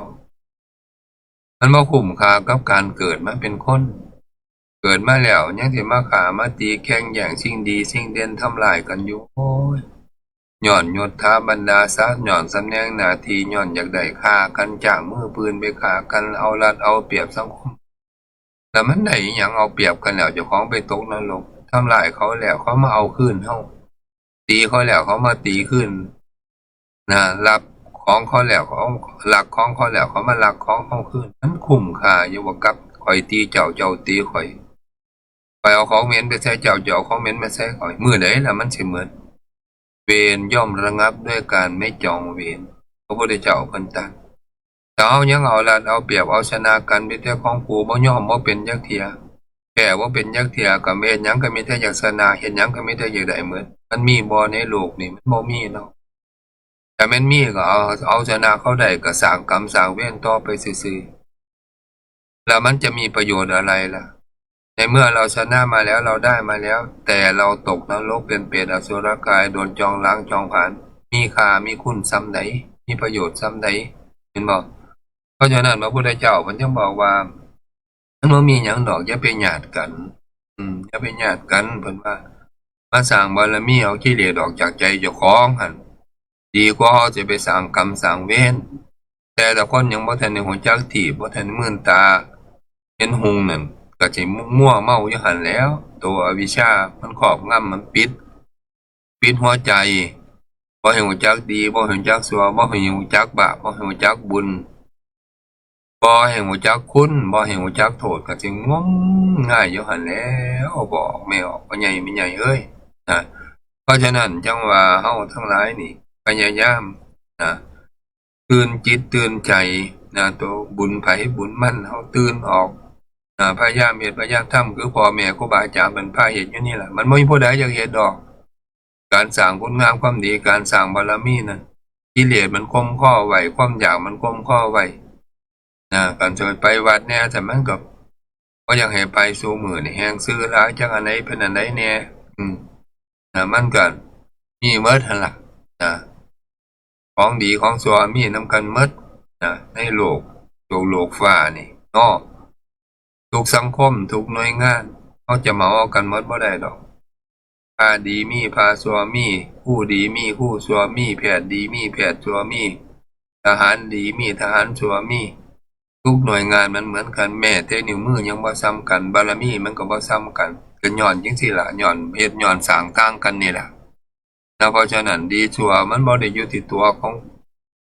มันบ่คุ้มค่ากับการเกิดมาเป็นคน เกิดมาแล้วยังสิมาฆ่ามาตี แข่งแย่งสิ่งดีสิ่งเด่น ทำลายกันอยู่ โอ้ย ย้อนยศถาบรรดาศักดิ์ ย้อนตำแหน่งหน้าที่ ย้อนอยากได้ ฆ่ากัน จ้างมือปืนไปฆ่ากัน เอารัดเอาเปรียบสังคม แล้วมันได้อิหยัง เอาเปรียบกันแล้ว เจ้าของไปตกนรก ทำลายเขาแล้ว เขามาเอาคืนเฮา ตีเขาแล้ว เขามาตีคืนนะ ลักของเขาแล้ว เขาลักของเขาแล้ว เขามาลักของเฮาคืน มันคุ้มค่าอยู่บ่ กับข่อยตีเจ้า เจ้าตีข่อย ข่อยเอาของเหม็นไปใส่เจ้า เจ้าเอาของเหม็นมาใส่ข่อย มื้อใดล่ะมันสิหมด เวรย่อมระงับด้วยการไม่จองเวร พระพุทธเจ้าเพิ่นตรัส ถ้าเฮายังเอารัดเอาเปรียบเอาชนะกัน มีแต่ของกูบ่ยอมบ่เป็นจักเทื่อ แพ้บ่เป็นจักเทื่อ ก็เฮ็ดหยังก็มีแต่อยากชนะ เฮ็ดหยังก็มีแต่อยากได้หมด มันมีบ่ในโลกนี่ มันบ่มีเนาะ ถ้าแม่นมีก็เอา เอาชนะเขาได้ก็สร้างกรรมสร้างเวรต่อไปซื่อๆ แล้วมันจะมีประโยชน์อะไรล่ะ ในเมื่อเราชนะมาแล้ว เราได้มาแล้ว แต่เราตกนรกเป็นเปรตอสุรกาย โดนจองล้างจองผลาญ มีค่ามีคุณส่ำใด มีประโยชน์ส่ำใด เห็นบ่ เพราะฉะนั้นพระพุทธเจ้าเพิ่นจึงบอกว่า มันบ่มีหยังดอก อย่าไปญาติกัน อืม อย่าไปญาติกัน เพิ่นว่า มาสร้างบารมีเอากิเลสออกจากใจเจ้าของหั่น ดีกว่าเฮาสิไปสร้างกรรมสร้างเวร แต่ถ้าคนยังบ่ทันได้ฮู้จักที่ บ่ทันได้มื่นตาเห็นหุงนั่น ก็สิมัวเมาอยู่หั่นแหล้ว ตัวอวิชชามันครอบงำ มันปิด ปิดหัวใจ บ่ให้ฮู้จักดี บ่ให้ฮู้จักชั่ว บ่ให้ฮู้จักบาป บ่ให้ฮู้จักบุญ บ่ให้ฮู้จักคุณ บ่ให้ฮู้จักโทษ ก็สิงมงายอยู่หั่นแหล้ว บ่ออกแม่ออก พ่อใหญ่แม่ใหญ่เอ้ย นะ เพราะฉะนั้นจั่งว่าเฮาทั้งหลายนี่ พยายาม นะ ตื่นจิตตื่นใจ นะ ตัวบุญไผบุญมัน เฮาตื่นออก นะ พยายามเฮ็ดพยายามทำ คือพ่อแม่ครูบาอาจารย์เพิ่นพาเฮ็ดอยู่นี่ล่ะ มันบ่มีผู้ใดอยากเฮ็ดดอก การสร้างคุณงามความดี การสร้างบารมีนั่น กิเลสมันข่มคอไว้ ความอยากมันข่มคอไว้ นะ การจะไปวัดแน่ แต่มันก็บ่อยากให้ไปซุมื้อนี่ แฮ่งซื้อหลาย จักอันใดเป็นอันใดแน่ อืม นะ มันก็มีหมดหั่นล่ะ นะ ของดีของชั่วมีนำกันหมด นะ ในโลก โลก โลกฟ้านี่เนาะ ทุกสังคม ทุกหน่วยงาน เฮาจะเหมาเอากันหมดบ่ได้ดอก พระดีมีพระชั่วมี ครูดีมีครูชั่วมี แพทย์ดีมีแพทย์ชั่วมี ทหารดีมีทหารชั่วมี ทุกหน่วยงานมันเหมือนกัน แม้แต่นิ้วมือยังบ่ส่ำกัน บารมีมันก็บ่ส่ำกัน ก็ย้อนจั่งซี้ล่ะ ย้อนเฮ็ดย้อนสร้างต่างกันนี่ล่ะ นะ เพราะฉะนั้นดีชั่วมันบ่ได้อยู่ที่ตัวของ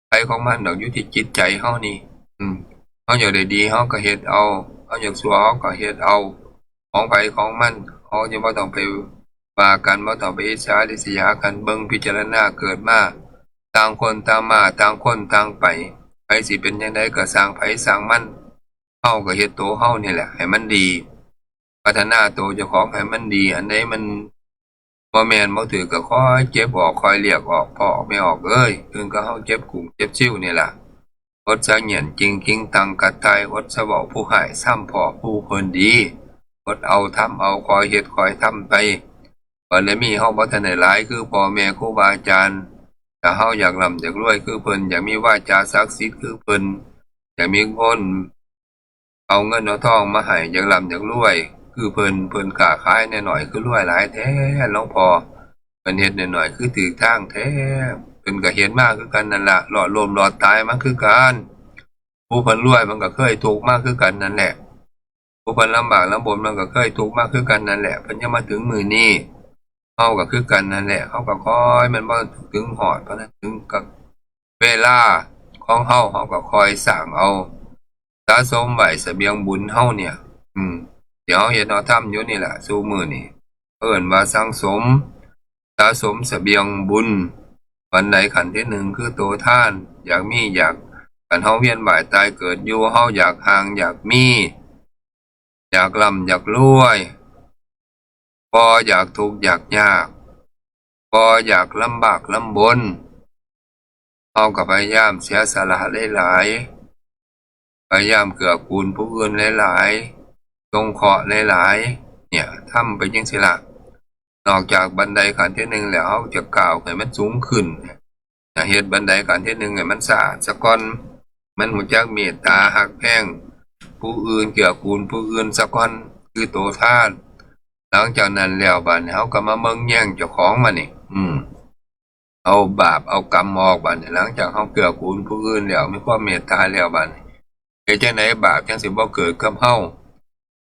ไผของมันดอก อยู่ที่จิตใจเฮานี่ อืม เฮาอยากได้ดีเฮาก็เฮ็ดเอา เฮาอยากชั่วเฮาก็เฮ็ดเอา ของไผของมัน เฮาจะบ่ต้องไปว่ากัน บ่ต้องไปอิจฉาริษยากัน เบิ่งพิจารณา เกิดมาต่างคนต่างมา ต่างคนต่างไป ไผสิเป็นจั่งใดก็ซ่างไผซ่างมัน เฮาก็เฮ็ดโตเฮานี่แหละให้มันดี พัฒนาโตเจ้าของให้มันดี อันใดมันบ่แม่นบ่ถืกก็คอยเก็บออก คอยเลียกออก พ่อออกแม่ออกเอ้ย คือก็เฮาเก็บกุ้งเก็บซิวนี่ล่ะ อดสะเงี่ยนจริงคิงตังกะต่าย อดสะเว้าผู้ฮ้าย ซ้ำพ้อผู้เพิ่นดี อดเอาทำเอา คอยเฮ็ดคอยทำไป บารมีเฮาบ่ทันได้หลายคือพ่อแม่ครูบาอาจารย์ ถ้าเฮาอยากร่ำอยากรวยคือเพิ่น อยากมีวาจาศักดิ์สิทธิ์คือเพิ่น อยากมีคนเอาเงินเอาทองมาให้ อยากร่ำอยากรวยคือเพิ่น เพิ่นค้าขายน้อยๆ คือรวยหลายแท้ หลวงพ่อ เพิ่นเฮ็ดน้อยๆ คือถืกทางแท้ เพิ่นก็เฮ็ดมาคือกันนั่นล่ะ รอดล้มรอดตายมาคือกัน ผู้เพิ่นรวยมันก็เคยทุกข์มาคือกันนั่นแหละ ผู้เพิ่นลำบากลำบนมันก็เคยทุกข์มาคือกันนั่นแหละ เพิ่นยังมาถึงมื้อนี้ เฮาก็คือกันนั่นแหละ เฮาก็คอยมันบ่ถึงฮอด เพราะนั้นถึงกับเวลาของเฮา เฮาก็คอยสร้างเอา สะสมไว้เสบียงบุญเฮาเนี่ย อืม เดี๋ยวเฮาเฮ็ดเฮาทำอยู่นี่แหละ ซุมื้อนี่ เอิ้นว่าสั่งสม สะสมเสบียงบุญ บันไดขั้นที่หนึ่งคือตัวทาน อยากมีอยาก คันเฮาเวียนว่ายตายเกิดอยู่ เฮาอยากห่างอยากมี อยากร่ำอยากรวย บ่อยากทุกข์อยากยาก บ่อยากลำบากลำบน เฮาก็พยายามเสียสละหลายๆ พยายามเกื้อกูลผู้อื่นหลายๆ สงเคราะห์หลายๆ เนี่ย ทำไปจั่งซี้ล่ะ นอกจากบันไดขั้นที่หนึ่งแล้ว เฮาจะก้าวให้มันสูงขึ้น นะ เฮ็ดบันไดขั้นที่หนึ่งให้มันสะอาดซะก่อน มันรู้จักเมตตาฮักแพงผู้อื่น เกื้อกูลผู้อื่นซะก่อน คือตัวทาน หลังจากนั้นแล้วบาดนี้เฮาก็มาเบิ่งแยงเจ้าของมานี่ อืม เอาบาปเอากรรมออกบาดนี้ หลังจากเฮาเกื้อกูลผู้อื่นแล้ว มีความเมตตาแล้วบาดนี้ เฮ็ดจั่งใดบาปจั่งสิบ่เกิดกับเฮา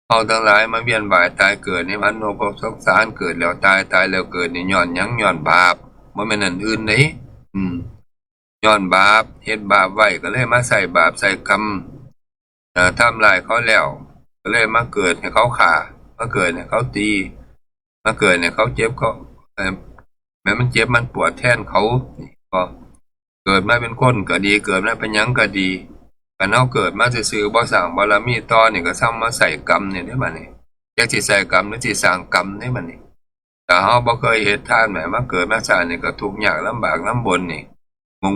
เฮาทั้งหลายมาเวียนว่ายตายเกิดในมโนภพสงสาร เกิดแล้วตาย ตายแล้วเกิดนี่ย้อนหยัง ย้อนบาป บ่แม่นอันอื่นเด้ อืม ย้อนบาป เฮ็ดบาปไว้ก็เลยมาใส่บาปใส่กรรม เอ่อ ทำร้ายเขาแล้ว ก็เลยมาเกิดให้เขาฆ่า มาเกิดให้เขาตี มาเกิดให้เขาเจ็บ เขา เอ่อ แม้มันเจ็บมันปวดแทนเขา นี่ก็ เกิดมาเป็นคนก็ดี เกิดมาเป็นหยังก็ดี คันเฮาเกิดมาซื่อๆ บ่สร้างบารมีต่อนี่ก็ซ้ำมาใส่กรรมนี่เด้บัดนี้ จักสิใส่กรรมหรือสิสร้างกรรมเด้บัดนี้ ถ้าเฮาบ่เคยเฮ็ดทานแหม มาเกิดมาชาตินี่ก็ทุกข์ยากลำบากลำบนนี่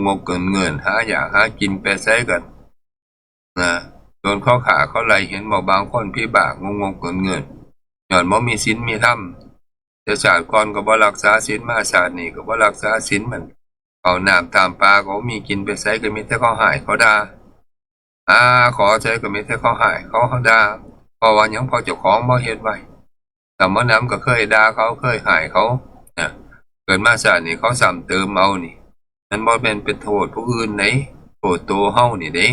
งกๆเงินๆ หาอยากหากินไปไสก็ นะ โดนเขาฆ่าเขาไล่ เห็นบ่ บางคนผีบ้างกๆเงินๆ ย้อนบ่มีศีลมีธรรม แต่ชาติก่อนก็บ่รักษาศีล มาชาตินี้ก็บ่รักษาศีล มันข้าวน้ำตามป่าก็บ่มี กินไปไสก็มีแต่เขาฮ้ายเขาด่า หาขอไสก็มีแต่เขาฮ้ายเขาด่า เพราะว่าหยัง เพราะเจ้าของบ่เฮ็ดไว้ สมัยนั้นก็เคยด่าเขา เคยฮ้ายเขา นะ เกิดมาชาตินี้เขาซ้ำเติมเอานี่ มันบ่แม่นเป็นโทษผู้อื่นเด้ โทษตัวเฮานี่เด้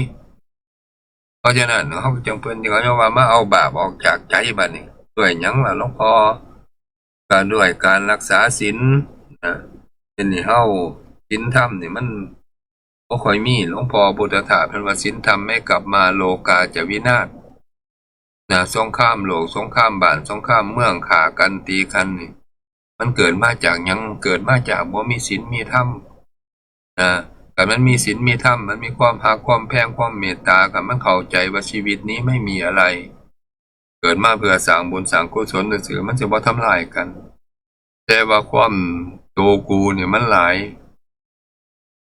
เพราะฉะนั้นเฮาก็จั่ง เพิ่นจึงว่ามาเอาบาปออกจากใจบัดนี้ ด้วยหยังล่ะหลวงพ่อ ก็ด้วยการรักษาศีล นะ เดี๋ยวนี้เฮา ศีลธรรมนี่มันบ่ค่อยมี หลวงพ่อพุทธทาสเพิ่นว่า "ศีลธรรมะกัปปมา โลกาจะวินาศ" นะ สงครามโลก สงครามบ้าน สงครามเมือง ฆ่ากันตีกันนี่ มันเกิดมาจากหยัง เกิดมาจากบ่มีศีลมีธรรม นะ คันมันมีศีลมีธรรม มันมีความฮักความแพงความเมตตา คันมันเข้าใจว่าชีวิตนี้ไม่มีอะไร เกิดมาเพื่อสร้างบุญสร้างกุศลซื่อๆ มันสิบ่ทำลายกัน แต่ว่าความโตกูเนี่ยมันหลาย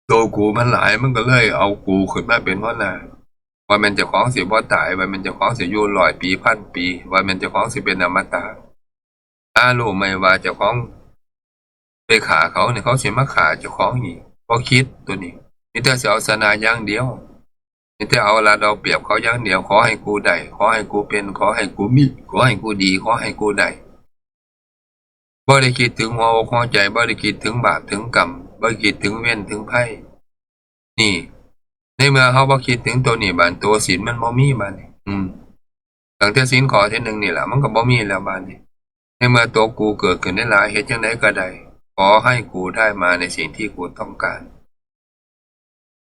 โตกูมันหลาย มันก็เลยเอากูขึ้นมาเป็นหัวหน้า ว่าแม่นเจ้าของสิบ่ตาย ว่าแม่นเจ้าของสิอยู่ร้อยปี พันปี ว่าแม่นเจ้าของสิเป็นอมตะ หารู้ไหมว่าเจ้าของไปฆ่าเขาเนี่ย เขาสิมาฆ่าเจ้าของอีก บ่คิดตัวนี้ มีแต่สิเอาชนะอย่างเดียว มีแต่เอารัดเอาเปรียบเขาอย่างเดียว ขอให้กูได้ ขอให้กูเป็น ขอให้กูมี ขอให้กูดี ขอให้กูได้ บ่ได้คิดถึงหัวอกหัวใจ บ่ได้คิดถึงบาปถึงกรรม บ่ได้คิดถึงเวรถึงภัย นี่ ในเมื่อเฮาบ่คิดถึงตัวนี้ บาดตัวศีลมันบ่มีบาดนี้ อืม ตั้งแต่ศีลข้อที่หนึ่งนี่ล่ะ มันก็บ่มีแล้วบาดนี้ ในเมื่อตัวกูเกิดขึ้นได้หลาย เฮ็ดจั่งใดก็ได้ ขอให้กูได้มาในสิ่งที่กูต้องการ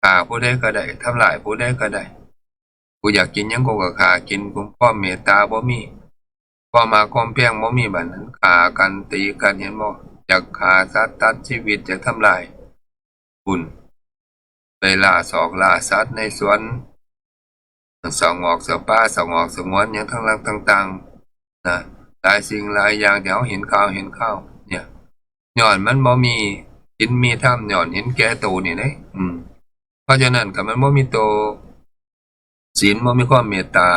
ฆ่าผู้ใดก็ได้ ทำร้ายผู้ใดก็ได้ กูอยากกินหยังกูก็ฆ่ากิน กูความเมตตาบ่มี ความฮักความแพงบ่มี บัดนั้นฆ่ากันตีกัน เห็นบ่ อยากฆ่าสัตว์ตัดชีวิต อยากทำลาย บุญ ไปล่าซอกล่าสัตว์ในสวน สงวนสปา สงวนสงวนหยังทั้งหลายต่างๆ นะ หลายสิ่งหลายอย่างที่เฮาเห็นข่าวเห็นข่าว เนี่ย ย้อนมันบ่มีศีลมีธรรม ย้อนเห็นแก่ตัวนี่เด้ อืม เพราะฉะนั้นคันมันบ่มีตัวศีล บ่มีความเมตตา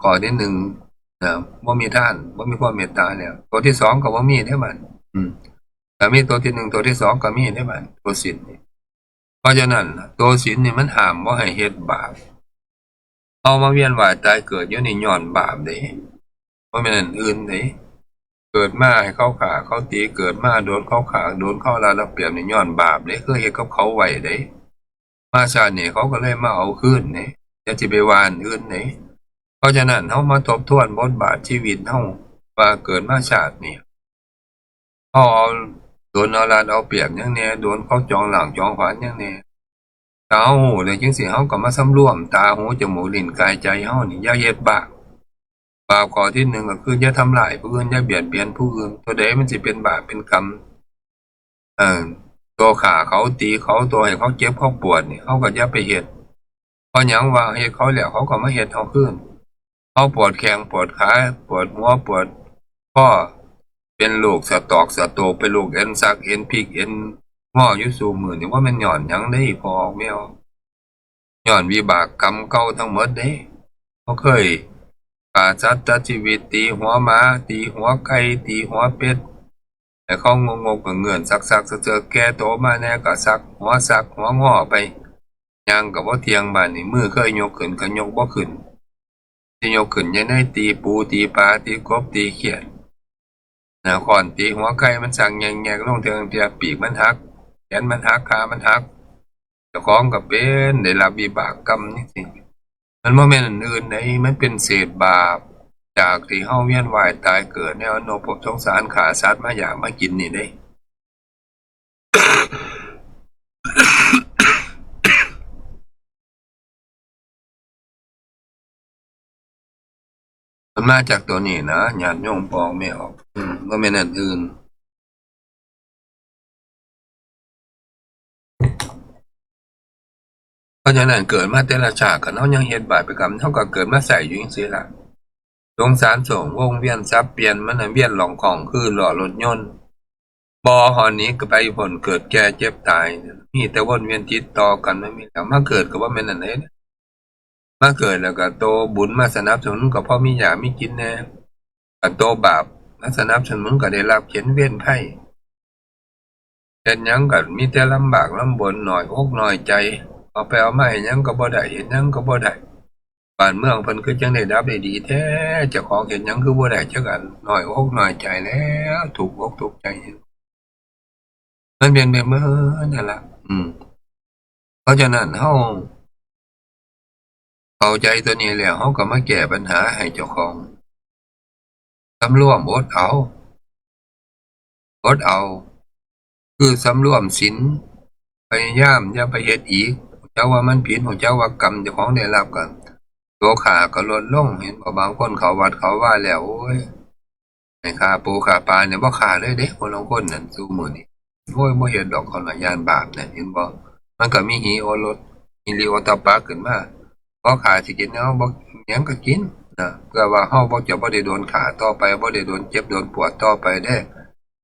ข้อที่หนึ่ง นะ บ่มีทาน บ่มีความเมตตาแล้ว ตัวที่สองก็บ่มีเด้บัด อืม ก็มีตัวที่หนึ่ง ตัวที่สองก็มีเด้บัด ตัวศีลนี่ เพราะฉะนั้นตัวศีลนี่มันห้ามบ่ให้เฮ็ดบาป เฮามาเวียนว่ายตายเกิดอยู่นี่ย้อนบาปเด้ บ่แม่นอันอื่นเด้ เกิดมาให้เขาฆ่าเขาตี เกิดมาโดนเขาฆ่า โดนเขารัดเอาเปรียบนี่ย้อนบาปเด้ เคยเฮ็ดกับเขาไว้เด้ มาชาตินี้เขาก็เลยมาเอาคืนเด้ อย่าสิไปว่าอันอื่นเด้ เพ ราะฉะนั้นเฮามาทบทวนบทบาทชีวิตเฮา ว่าเกิดมาชาตินี้ เฮาเอาโดนเอารัดเอาเปรียบหยังแหน่ โดนเขาจองล้างจองผลาญหยังแหน่ ถ้าเฮาฮู้แล้วจั่งซี้ เฮาก็มาสำรวมตา หู จมูก ลิ้น กาย ใจเฮานี่ อย่าเฮ็ดบาป บาปข้อที่หนึ่งก็คืออย่าทำร้ายผู้อื่น อย่าเบียดเบียนผู้อื่น ตัวใดมันสิเป็นบาปเป็นกรรม เออ ตัวฆ่าเขา ตีเขา ตัวให้เขาเจ็บเขาปวดนี่ เฮาก็อย่าไปเฮ็ด เพราะหยัง ว่าเฮ็ดเขาแล้วเขาก็มาเฮ็ดเฮาคืน เฮาปวดแข้งปวดขา ปวดหัวปวดคอ เป็นโรคสะตอกสะโตก เป็นโรคเอ็นสัก เอ็นพลิก เอ็นงออยู่ซุมื้อนี่ บ่แม่นย้อนหยังเด้ พ่อแม่ ย้อนวิบากกรรมเก่าทั้งหมดเด้ เฮาเคยฆ่าสัตว์ตัดชีวิต ตีหัวหมา ตีหัวไก่ ตีหัวเป็ด ให้เขางกๆ เงื้อนๆ สักๆ เซิกๆ แก่โตมาแหน่ก็สักหัว สักหัวงอไป ย่างก็บ่เที่ยง บาดนี้มือเคยยกขึ้นก็ยกบ่ขึ้น สิยกขึ้นจั่งใด ตีปูตีปลา ตีกบตีเขียด นะ ค้อนตีหัวไก่มันสักแงกๆ ลง เทื่อเทื่อปีกมันหัก แขนมันหัก ขามันหัก เจ้าของก็เป็น ได้รับวิบากกรรมจั่งซี้ มันบ่แม่นอันอื่นใด มันเป็นเศษบาป จากที่เฮาเวียนว่ายตายเกิดในอรูปภพสงสาร ฆ่าสัตว์มาอยากมากินนี่เด้ มันมาจากตัวนี้นะ ญาติโยมพ่อแม่ออก อืม บ่แม่นอันอื่น เพราะฉะนั้นเกิดมาแต่ละชาติ คันเฮายังเฮ็ดบาปเป็นกรรม เฮาก็เกิดมาใส่อยู่จั่งซี้ล่ะ สงสารโศก วงเวียนสับเปลี่ยน มันน่ะเวียนหล่องของคือล้อรถยนต์ บ่ฮอดหนีก็ไปพ้น เกิดแก่เจ็บตาย มีแต่วนเวียนติดต่อกัน มันมีแล้ว มาเกิดก็บ่แม่นอันใด มาเกิดแล้วก็โตบุญมาสนับสนุนก็พอมีอยากมีกินแหน่ คันโตบาปมาสนับสนุนก็ได้รับเข็ญเวรภัย เฮ็ดหยังก็มีแต่ลำบากลำบน น้อยอกน้อยใจ เอาไปเอามาเฮ็ดหยังก็บ่ได้ เฮ็ดหยังก็บ่ได้ บ้านเมืองเพิ่นคือจั่งได้ดับได้ดีแท้ เจ้าของเฮ็ดหยังคือบ่ได้จักอัน น้อยอกน้อยใจแล้ว ทุกข์อกทุกข์ใจ มันเป็นแบบเมื่อนั่นล่ะ อืม เพราะฉะนั้นเฮาเข้าใจตัวนี้แล้ว เฮาก็มาแก้ปัญหาให้เจ้าของ สำรวม อดเอา อดเอา คือสำรวมศีล พยายามอย่าไปเฮ็ดอีก ฮู้จักว่ามันผิด ฮู้จักว่ากรรมเจ้าของได้รับ ก็ตัวฆ่าก็ลดลง เห็นบ่ บางคนเข้าวัดเข้าวาแล้ว โอ้ย ให้ฆ่าปูฆ่าปลาเนี่ย บ่ฆ่าเลยเด้ คนลางคนนั่น ซุมื้อนี้ โอ้ย บ่เฮ็ดดอก เขาน่ะย้านบาปน่ะ เห็นบ่ มันก็มีหิริโอต หิริโอตตัปปะขึ้นมา บ่ฆ่าสิกินเนาะ บ่หยังก็กินนะ เพื่อว่าเฮาบ่จะบ่ได้โดนฆ่าต่อไป บ่ได้โดนเจ็บโดนปวดต่อไปเด้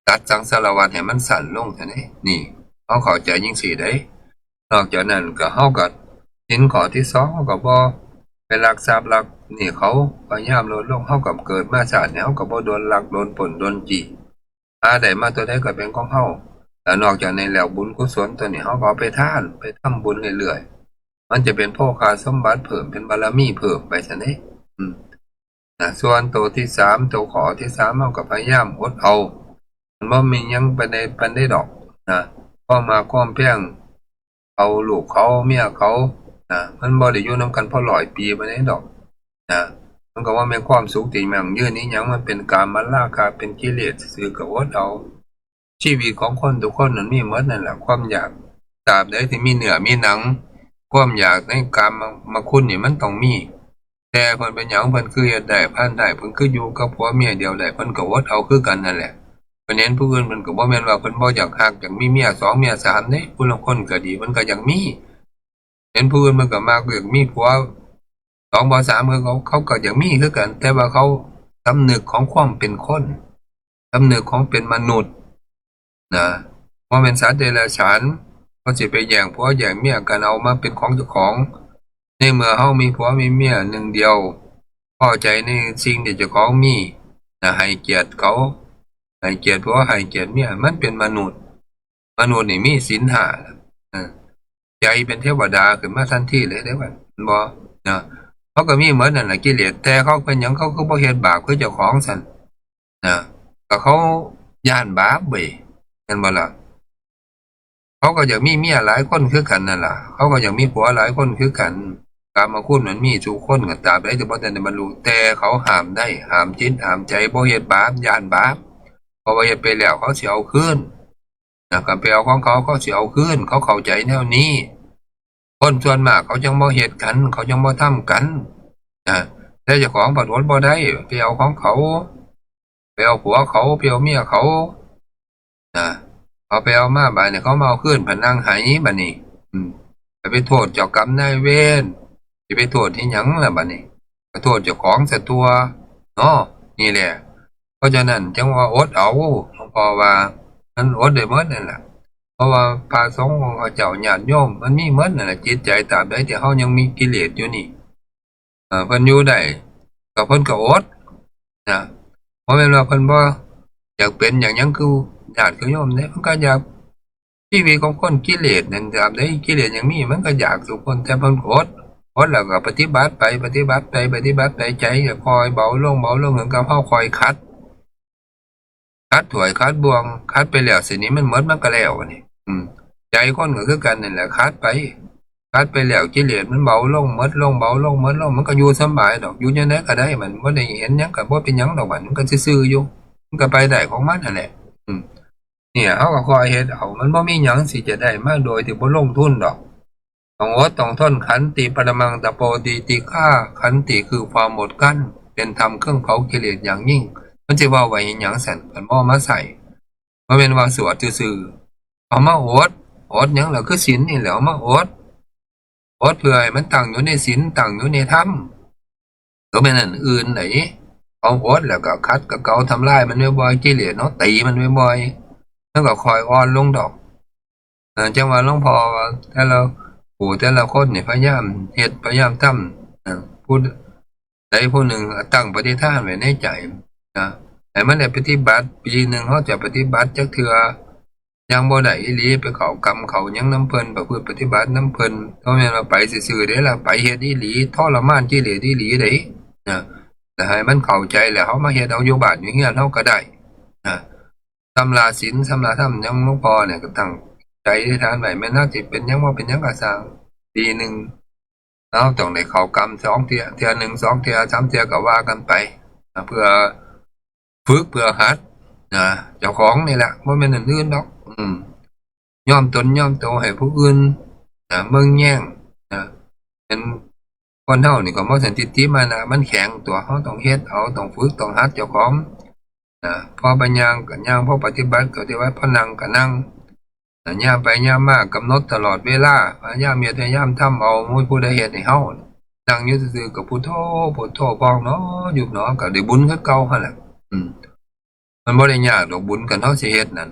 ตัดสังสารวัฏให้มันสั้นลงซะเด้ นี่ เฮาเข้าใจจั่งซี้เด้ นอกจากนั้นก็ เฮาก็ ศีลข้อที่สอง เฮาก็บ่ไปลักทรัพย์ลักนี่เขา พยายามลดลง เฮาก็เกิดมาชาตินี้ เฮาก็บ่โดนลัก โดนปล้น โดนจี้ หาได้มาตัวใดก็เป็นของเฮา แล้วนอกจากนี้แล้วบุญกุศลตัวนี้ เฮาก็เอาไปทาน ไปทำบุญเรื่อยๆ มันจะเป็นโภคาสมบัติเพิ่ม เป็นบารมีเพิ่มไปซั่นเด้ อืม นะ ส่วนตัวที่สาม ตัวข้อที่สาม เฮาก็พยายามอดเอา มันบ่มีหยังปานใด ปานใดดอก นะ ความฮักความแพง เอาลูกเขา เมียเขา นะ มันบ่ได้อยู่นำกันพอร้อยปีปานใดดอก นะ มันก็ว่าแม่นความสุขที่ยั่งยืนอีหยัง มันเป็นกามราคะ เป็นกิเลสซื่อๆ ก็อดเอา ชีวิตของคนทุกคนมันมีหมดนั่นแหละ ความอยาก ตราบใดที่มีเนื้อมีหนัง ความอยากในกามคุณนี่มันต้องมี แต่เพิ่นเป็นหยังเพิ่นคือเฮ็ดได้ ผ่านได้ เพิ่นคืออยู่กับผัวเมียเดียวได้ เพิ่นก็อดเอาคือกันนั่นแหละ เพิ่นเห็นผู้อื่น เพิ่นก็บ่แม่นว่าเพิ่นบ่อยากฮัก อยากมีเมียสองเมียสามเด้ ผู้ลางคนก็ดี เพิ่นก็อยากมี เห็นผู้อื่น เพิ่นก็มักอยากมีผัวสองผัวสาม คือเขา เขาก็อยากมีคือกัน แต่ว่าเขาสำนึกของความเป็นคน สำนึกของเป็นมนุษย์ นะ บ่แม่นสัตว์เดรัจฉาน เขาสิไปแย่งผัวแย่งเมียกัน เอามาเป็นของเจ้าของ ในเมื่อเฮามีผัวมีเมียหนึ่งเดียว พอใจในสิ่งที่เจ้าของมี นะ ให้เกียรติเขา ให้เกียรติผัว ให้เกียรติเมีย มันเป็นมนุษย์ มนุษย์นี่มีศีลห้า เออ ใจเป็นเทวดาขึ้นมาทันทีเลยเด้ ว่าบ่ นะ เขาก็มีหมดนั่นแหละกิเลส แต่เขาเป็นหยัง เขาคือบ่เฮ็ดบาปคือเจ้าของซั่น นะ ก็เขาย้านบาปเว้ย แม่นบ่ล่ะ เขาก็อยากมีเมียหลายคนคือกันนั่นล่ะ เขาก็อยากมีผัวหลายคนคือกัน กามคุณมันมีสู่คน ก็ตราบใดที่บ่ทันได้บรรลุ แต่เขาห้ามได้ ห้ามจิตห้ามใจ บ่เฮ็ดบาป ย้านบาป เพราะว่าเฮ็ดไปแล้วเขาสิเอาคืน นะ คันไปเอาของเขา เขาสิเอาคืน เขาเข้าใจแนวนี้ คนส่วนมากเขาจั่งบ่เฮ็ดกัน เขาจั่งบ่ทำกัน นะ แต่เจ้าของผัดอดบ่ได้ ไปเอาของเขา ไปเอาผัวเขา ไปเอาเมียเขา นะ เอาไปเอามา บาดนี้เขามาเอาคืน ผัดนั่งไห้ บาดนี้ อืม จะไปโทษเจ้ากรรมนายเวร จะไปโทษอีหยังล่ะบาดนี้ ก็โทษเจ้าของซะตั่ว เนาะ นี่แหละ เพราะฉะนั้นจั่งว่าอดเอา หลวงพ่อว่า มันอดได้หมดนั่นแหละ เพราะว่าพระสงฆ์ของเขาเจ้า ญาติโยม มันมีหมดนั่นแหละ จิตใจตราบใดที่เฮายังมีกิเลสอยู่นี่ เอ่อ เพิ่นอยู่ได้ ก็เพิ่นก็อด นะ บ่แม่นว่าเพิ่นบ่อยากเป็นอยากหยังคือญาติคือโยมเด้ เพิ่นก็อยาก ชีวิตของคนกิเลสนั่น ตราบใดกิเลสยังมี มันก็อยากสู่คน แต่เพิ่นอด อดแล้วก็ปฏิบัติไป ปฏิบัติไป ปฏิบัติไป ใจก็ค่อยเบาลง เบาลง เหมือนกับเฮาค่อยขัด ขัดถ้วยขัดบ่วง ขัดไปแล้ว สินี้มันหมด มันก็แล้วนี่ อืม ใจคนก็คือกันนั่นแหละ ขัดไป ขัดไปแล้ว กิเลสมันเบาลง หมดลง เบาลง หมดลง มันก็อยู่สำบายดอก อยู่จั่งใดก็ได้ มันบ่ได้เห็นหยัง ก็บ่เป็นหยังดอก มัน มันก็ซื่อๆอยู่ มันก็ไปได้ของมันนั่นแหละ อืม เนี่ย เฮาก็ค่อยเฮ็ดเอา มันบ่มีหยังสิจะได้มาโดยที่บ่ลงทุนดอก ต้องอดต้องทน ขันติปรมังตะโป ตีติฆา ขันติคือความอดกลั้น เป็นธรรมเครื่องเผากิเลสอย่างยิ่ง มันสิเว้าไว้เฮ็ดหยังซั่น คันบ่เอามาใช้ บ่แม่นว่าสวดซื่อๆ เอามาอด อดหยังล่ะ คือศีลนี่แหละ เอามาอด อดเพื่อให้มันตั้งอยู่ในศีล ตั้งอยู่ในธรรม ก็แม่นอันอื่นไหน เอาอดแล้วก็ขัดกับเกลาทำลายมันบ่อยๆ กิเลสเนาะ ตีมันบ่อยๆ มันก็ค่อยอ่อนลงดอก เออ จั่งว่าหลวงพ่อว่าแต่ละผู้แต่ละคนนี่พยายามเฮ็ดพยายามทำ เออ ผู้ใดผู้หนึ่งตั้งปฏิฐานไว้ในใจนะ ให้มันได้ปฏิบัติ ปีหนึ่งเฮาจะปฏิบัติจักเทื่อ ยังบ่ได้อีหลี ไปเข้ากรรมเข้าหยังนำเพิ่น ประพฤติปฏิบัตินำเพิ่น บ่แม่นว่าไปซื่อๆเด้ล่ะ ไปเฮ็ดอีหลี ทรมานกิเลสอีหลีเด้นะ แต่ให้มันเข้าใจแล้ว เฮามาเฮ็ดเอาอยู่บ้านอยู่เฮือนเฮาก็ได้นะ สำราญศีล สำราญธรรม อย่างหลวงพ่อเนี่ยก็ตั้งใจอธิษฐานไว้ แม่นเฮาสิเป็นหยังบ่เป็นหยังก็ซ่าง ปีหนึ่ง เฮาต้องได้เข้ากรรมสองเทื่อ เทื่อหนึ่ง สองเทื่อ สามเทื่อ ก็ว่ากันไปนะ เพื่อฝึก เพื่อหัดนะ เจ้าของนี่แหละ บ่แม่นอันอื่นดอก อืม ยอมตนยอมโตให้ผู้อื่นนะ เบิ่งแยงนะ เป็นคนเฮานี่ก็บ่ซั่น ทิฏฐิมานะมันแข็งตัว เฮาต้องเฮ็ดเอา ต้องฝึก ต้องหัดเจ้าของนะ พอไปย่างก็ย่าง พอปฏิบัติก็ปฏิบัติ พอนั่งก็นั่งนะ ย่างไปย่างมากำหนดตลอดเวลา พยายามเฮ็ด พยายามทำเอา บ่มีผู้ใดเฮ็ดให้เฮา นั่งอยู่ซื่อๆก็พุทโธ พุทโธ พองหนอ ยุบหนอ ก็ได้บุญคือเก่าหั่นแหละ อืม มันบ่ได้ยากดอกบุญ คันเฮาสิเฮ็ดนั่น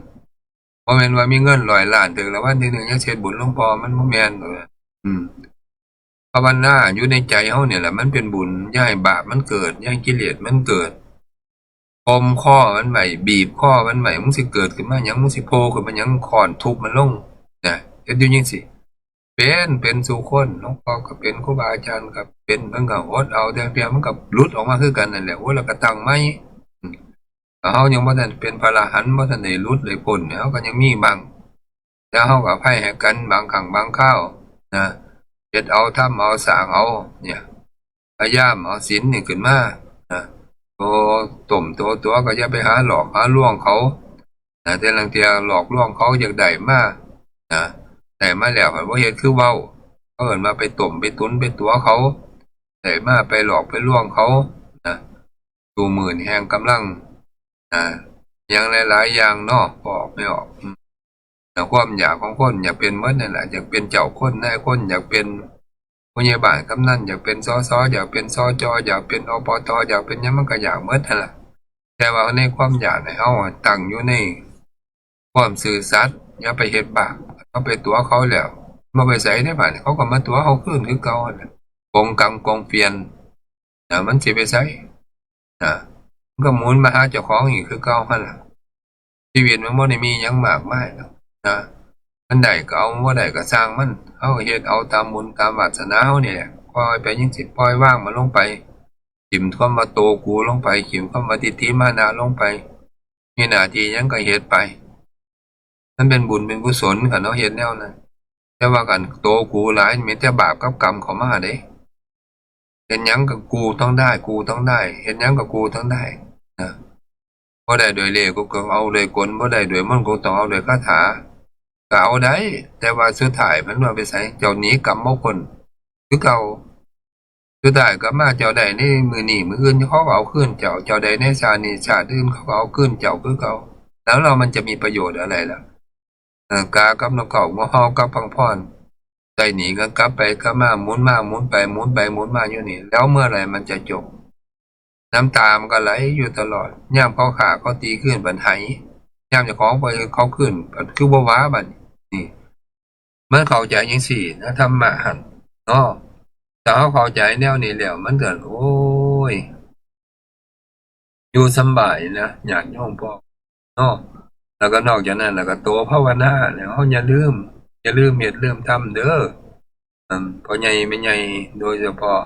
บ่แม่นว่ามีเงินร้อยล้าน ถูกรางวัลที่หนึ่ง ยังสิเฮ็ดบุญหลวงพ่อ มันบ่แม่นดอก อืม ภาวนาอยู่ในใจเฮานี่แหละ มันเป็นบุญ อย่าให้บาปมันเกิด อย่าให้กิเลสมันเกิด ข่มคอมันไว้ บีบคอมันไว้ มึงสิเกิดขึ้นมาหยัง มึงสิโผล่ขึ้นมาหยัง ค้อนทุบมันลง นะ เฮ็ดอยู่จั่งซี้ เป็น เป็นสู่คน หลวงพ่อก็เป็น ครูบาอาจารย์ก็เป็น เพิ่นก็อดเอา แต่เพียงมันก็หลุดออกมาคือกันนั่นแหละ โอ้ย แล้วก็ตั้งใหม่ อืม เฮายังบ่ทันเป็นพระอรหันต์ บ่ทันได้หลุดได้พ้น เฮาก็ยังมีบ้าง แล้วเฮาก็อภัยให้กันบางครั้งบางคราวนะ เฮ็ดเอา ทำเอา สร้างเอา เนี่ย พยายามเอาศีลนี่ขึ้นมานะ โตต้มโตตั๋วก็อย่าไปหาหลอกหาลวงเขานะ แต่ลางเทื่อหลอกลวงเขาอยากได้มานะ ได้มาแล้วบ่เฮ็ดคือเว้า เขาเอิ้นว่าไปต้มไปตุ๋นไปตั๋วเขา ได้มาไปหลอกไปลวงเขานะ ซุมื้อนี้แฮ่งกำลัง อ่า อย่างหลายๆอย่างเนาะ ก็ออกไม่ออก อืม แต่ความอยากของคนอยากเป็นหมดนั่นแหละ อยากเป็นเจ้าคนนายคน อยากเป็นผู้ใหญ่บ้านกำนัน อยากเป็น สส อยากเป็น สจ อยากเป็น อปต อยากเป็นหยัง มันก็อยากหมดนั่นแหละ แต่ว่าในความอยากให้เฮาตั้งอยู่ในความซื่อสัตย์ อย่าไปเฮ็ดบาป เฮาไปตั๋วเขาแล้ว บ่ไปไสเด้บาดนี้ เขาก็มาตั๋วเฮาคืนคือเก่านั่นแหละ กงกรรมกงเวร นะ มันสิไปไส นะ มันก็หมุนมาหาเจ้าของอีกคือเก่าหั่นล่ะ ชีวิตมันบ่ได้มีหยังมากมายดอก นะ มันได้ก็เอา บ่ได้ก็ซ่างมัน เฮาก็เฮ็ดเอาตามบุญตามวาสนาเฮานี่แหละ ปล่อยไปจั่งซี้ ปล่อยวางมันลงไป ถิ่มคำว่าโตกูลงไป ถิ่มคำว่าทิฏฐิมานะลงไป มีหน้าที่หยังก็เฮ็ดไป มันเป็นบุญเป็นกุศลคันเฮาเฮ็ดแนวนั้น แต่ว่าคันโตกูหลาย มีแต่บาปกับกรรมเข้ามาเด้ เฮ็ดหยังก็กูต้องได้ กูต้องได้ เฮ็ดหยังก็กูต้องได้นะ บ่ได้ด้วยเล่ห์กูก็เอาด้วยกล บ่ได้ด้วยมนต์กูต้องเอาด้วยคาถา ก็เอาได้ แต่ว่าสุดท้ายมันว่าไปไส เจ้าหนีกรรมบ่พ้นคือเก่า สุดท้ายกลับมาเจ้าได้ในมื้อนี้ มื้ออื่นเขาก็เอาคืนเจ้า เจ้าได้ในชาตินี้ ชาติอื่นเขาก็เอาคืนเจ้าคือเก่า แล้วเรามันจะมีประโยชน์อะไรล่ะ เออ กากับนกเขา งอเฮากับพังพร ได้หนีกันกลับไปกลับมา หมุนมาหมุนไป หมุนไปหมุนมาอยู่นี่ แล้วเมื่อไหร่มันจะจบ น้ำตามันก็ไหลอยู่ตลอด ยามเขาฆ่าเขาตีคืนบัดไห้ ยามเจ้าของไปเขาคืนบัดคือบ่ว่าบัดนี้ นี่ มันเข้าใจจังซี่นะ ธรรมะหั่นเนาะ ถ้าเฮาเข้าใจแนวนี้แล้ว มันก็ โอ้ย อยู่สำบายนะ ญาติโยมพ่อเนาะ แล้วก็นอกจากนั้น แล้วก็โตภาวนาเนี่ย เฮาอย่าลืม อย่าลืมเฮ็ดลืมทำเด้อ อืม พ่อใหญ่แม่ใหญ่ โดยเฉพาะ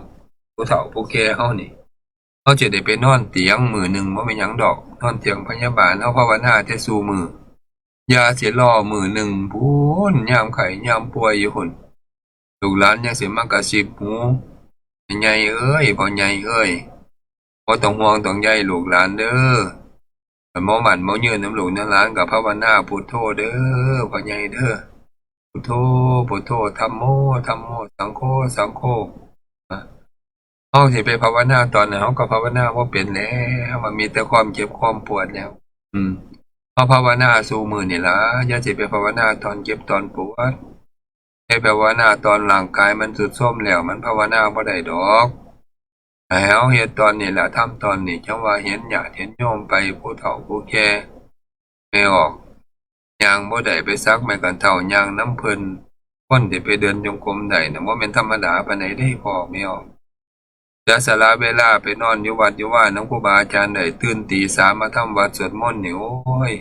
ผู้เฒ่าผู้แก่เฮานี่ เฮาสิได้ไปนอนเตียงมื้อหนึ่งบ่แม่นหยังดอก นอนเตียงพยาบาล เฮาภาวนาแต่ซุมื้อ อย่าสิรอมื้อหนึ่งพู้น ยามไข้ยามป่วยอยู่พู้น ลูกหลานยังสิมากระซิบหู "แม่ใหญ่เอ้ย พ่อใหญ่เอ้ย บ่ต้องห่วงต้องใยลูกหลานเด้อ คันบ่มั่นบ่ยืนนำลูกนำหลานก็ภาวนาพุทโธเด้อ พ่อใหญ่เด้อ พุทโธ พุทโธ ธัมโม ธัมโม สังโฆ สังโฆ" เฮาสิไปภาวนาตอนนั้น เฮาก็ภาวนาบ่เป็นแล้ว มันมีแต่ความเจ็บความปวดแล้ว อืม เฮาภาวนาซุมื้อนี่ล่ะ อย่าสิไปภาวนาตอนเจ็บตอนปวด ไปภาวนาตอนร่างกายมันทรุดโทรมแล้ว มันภาวนาบ่ได้ดอก ให้เฮาเฮ็ดตอนนี้ล่ะ ทำตอนนี้ จั่งว่าเห็นญาติเห็นโยมไป ผู้เฒ่าผู้แก่ แม่ออก ย่างบ่ได้ ไปสักไม้กระเฒ่า ย่างนำเพิ่น คนที่ไปเดินจงกรมได้น่ะ บ่แม่นธรรมดาปานใดเด้ พ่อแม่ออก เสียสละเวลาไปนอนอยู่วัดอยู่วานำครูบาอาจารย์ได้ ตื่นตีสามมาทำวัดสวดมนต์นี่ โอ้ย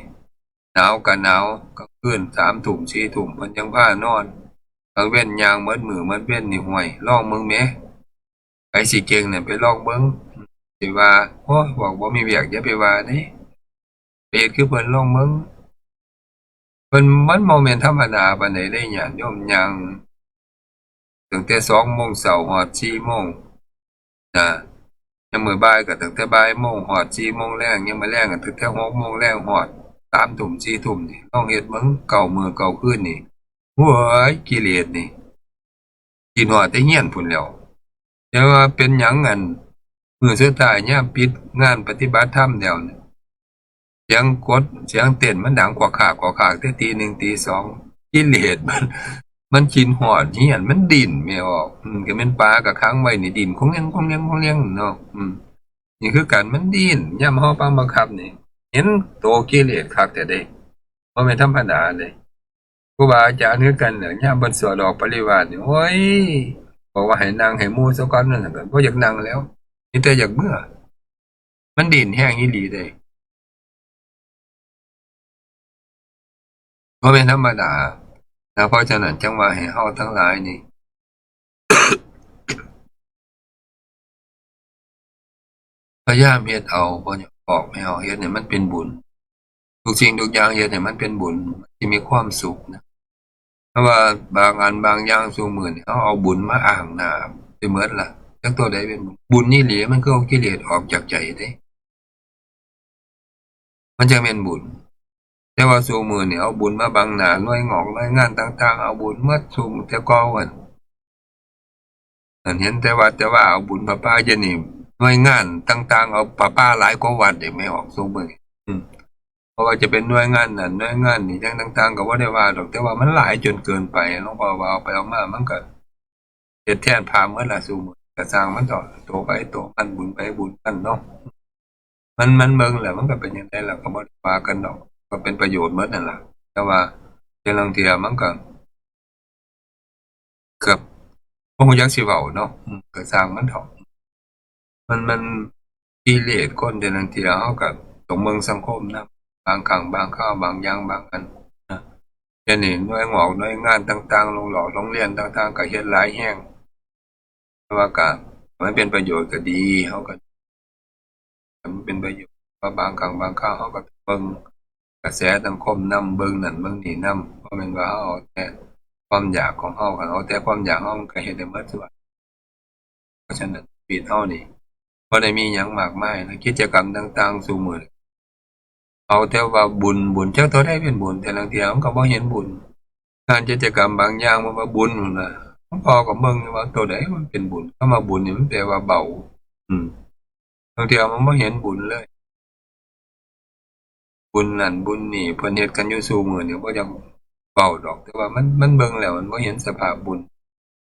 หนาวก็หนาว กลางคืนสามทุ่มสี่ทุ่ม เพิ่นจั่งพานอน กลางเว็นย่างหมดมื้อหมดเว็นนี่ ห่วย ลองเบิ่งแหม ไผสิเก่งน่ะ ไปลองเบิ่ง สิว่า โอ้ย พวกบ่มีเวียก อย่าไปว่าเด้ ไปเฮ็ดคือเพิ่น ลองเบิ่ง เพิ่น มันบ่แม่นธรรมดาปานใดเด้ ญาติโยม ย่างตั้งแต่สองโมงเช้าฮอดสี่โมงนะ ยามมื้อบ่ายก็ตั้งแต่บ่ายโมงฮอดสี่โมงแลง ยามมื้อแลงก็ตั้งแต่หกโมงแลงฮอดสามทุ่มสี่ทุ่มนี่ ลองเฮ็ดเบิ่ง เก้ามื้อเก้าคืนนี่ โอ้ย กิเลสนี่ คิดฮอดแต่เฮือนพู้นแหล้ว แต่ว่าเป็นหยัง อัน มื้อสุดท้ายยามปิดงานปฏิบัติธรรมแล้วนี่ เสียงกด เสียงเต้นมันดังกวากคากกวากคากแต่ตีหนึ่งตีสอง กิเลสมัน มันคิดฮอดเฮือน มันดิ้นแม่ออก อืม ก็แม่นปลาก็ขังไว้นี่ ดิ้นคงแงงคงแงงคงแงงเนาะ อืม นี่คือกัน มันดิ้น ยามเฮาปาบังคับนี่ เห็นโตกิเลสคักแท้เด้ บ่แม่นธรรมดาเด้ ครูบาอาจารย์คือกันน่ะ ยามเพิ่นสวดออกปริวาสนี่ โอ้ย บอกว่าให้นั่งให้หมู่ซะก่อนนั่นน่ะ ก็บ่อยากนั่งแล้ว มีแต่อยากเมือ มันดิ้นแฮงอีหลีเด้ บ่แม่นธรรมดานะ เพราะฉะนั้นจั่งว่าให้เฮาทั้งหลายนี่ พยายามเฮ็ดเอา บ่อยากบอกให้เฮาเฮ็ดให้มันเป็นบุญ ทุกสิ่งทุกอย่างเฮ็ดให้มันเป็นบุญ มันสิมีความสุขนะ แต่ว่าบางอันบางอย่างซุมื้อนี่ เฮาเอาบุญมาอ้างหน้าไปหมดละ จักตัวใดเป็นบุญ บุญอีหลีมันคือเอากิเลสออกจากใจเด้ มันจั่งแม่นบุญ แต่ว่าซุมื้อนี่เอาบุญมาบังหน้า หน่วยงอกหน่วยงานต่างๆ เอาบุญหมดซุมื้อ แต่ก่อน อันเห็นแต่วัดแต่วาเอาบุญประปา เดี๋ยวนี้หน่วยงานต่างๆ เอาประปาหลายกว่าวัดเด้ แม่ออกซุมื้อ อืม เพราะว่าจะเป็นหน่วยงานนั่นหน่วยงานนี่ หยังต่างๆ ก็บ่ได้ว่าดอก แต่ว่ามันหลายจนเกินไป หลวงพ่อว่าเอาไปเอามา มันก็เฮ็ดแทนพระหมดละซุมื้อ ก็ซ่างมันเถาะ โตไผโตมัน บุญไผบุญมันเนาะ มัน มันเบิ่งแล้วมันก็เป็นจั่งใดล่ะ ก็บ่ได้ว่ากันดอก ก็เป็นประโยชน์หมดนั่นล่ะ แต่ว่าแต่ลางเทื่อมันก็ เกือบบ่ฮู้จักสิเว้าเนาะ อืม ก็ซ่างมันเถาะ มัน มันกิเลสคนแต่ลางเทื่อ เฮาก็ต้องเบิ่งสังคมนำ บางครั้งบางคราว บางอย่างบางอันนะ เดี๋ยวนี้หน่วยงอกหน่วยงานต่างๆ โรงหลอกโรงเรียนต่างๆ ก็เฮ็ดหลายแฮง แต่ว่าก็มันเป็นประโยชน์ก็ดี เฮาก็ มันเป็นประโยชน์ ว่าบางครั้งบางคราว เฮาก็เบิ่งกระแสสังคมนำ เบิ่งนั่นเบิ่งนี่นำ บ่แม่นว่าเฮาเอาแต่ความอยากของเฮา คันเอาแต่ความอยากเฮา มันก็เฮ็ดได้หมดซุอัน เพราะฉะนั้น ชี วิตเฮานี่ บ่ได้มีหยังมากมายนะ กิจกรรมต่างๆ ซุมื้อนี้ เอาแต่ว่าบุญ บุญ จักตัวใดเป็นบุญ แต่ลางเทื่อมันก็บ่เห็นบุญ งานกิจกรรมบางอย่างมันว่าบุญนั่นน่ะ หลวงพ่อก็เบิ่งอยู่ว่าตัวใดมันเป็นบุญ คำว่าบุญนี่มันแปลว่าเบา อืม ลางเทื่อมันบ่เห็นบุญเลย บุญนั่นบุญนี่ เพิ่นเฮ็ดกันอยู่ซุมื้อนี่ บ่อยากเว้าดอก แต่ว่ามัน มันเบิ่งแล้วมันบ่เห็นสภาพบุญ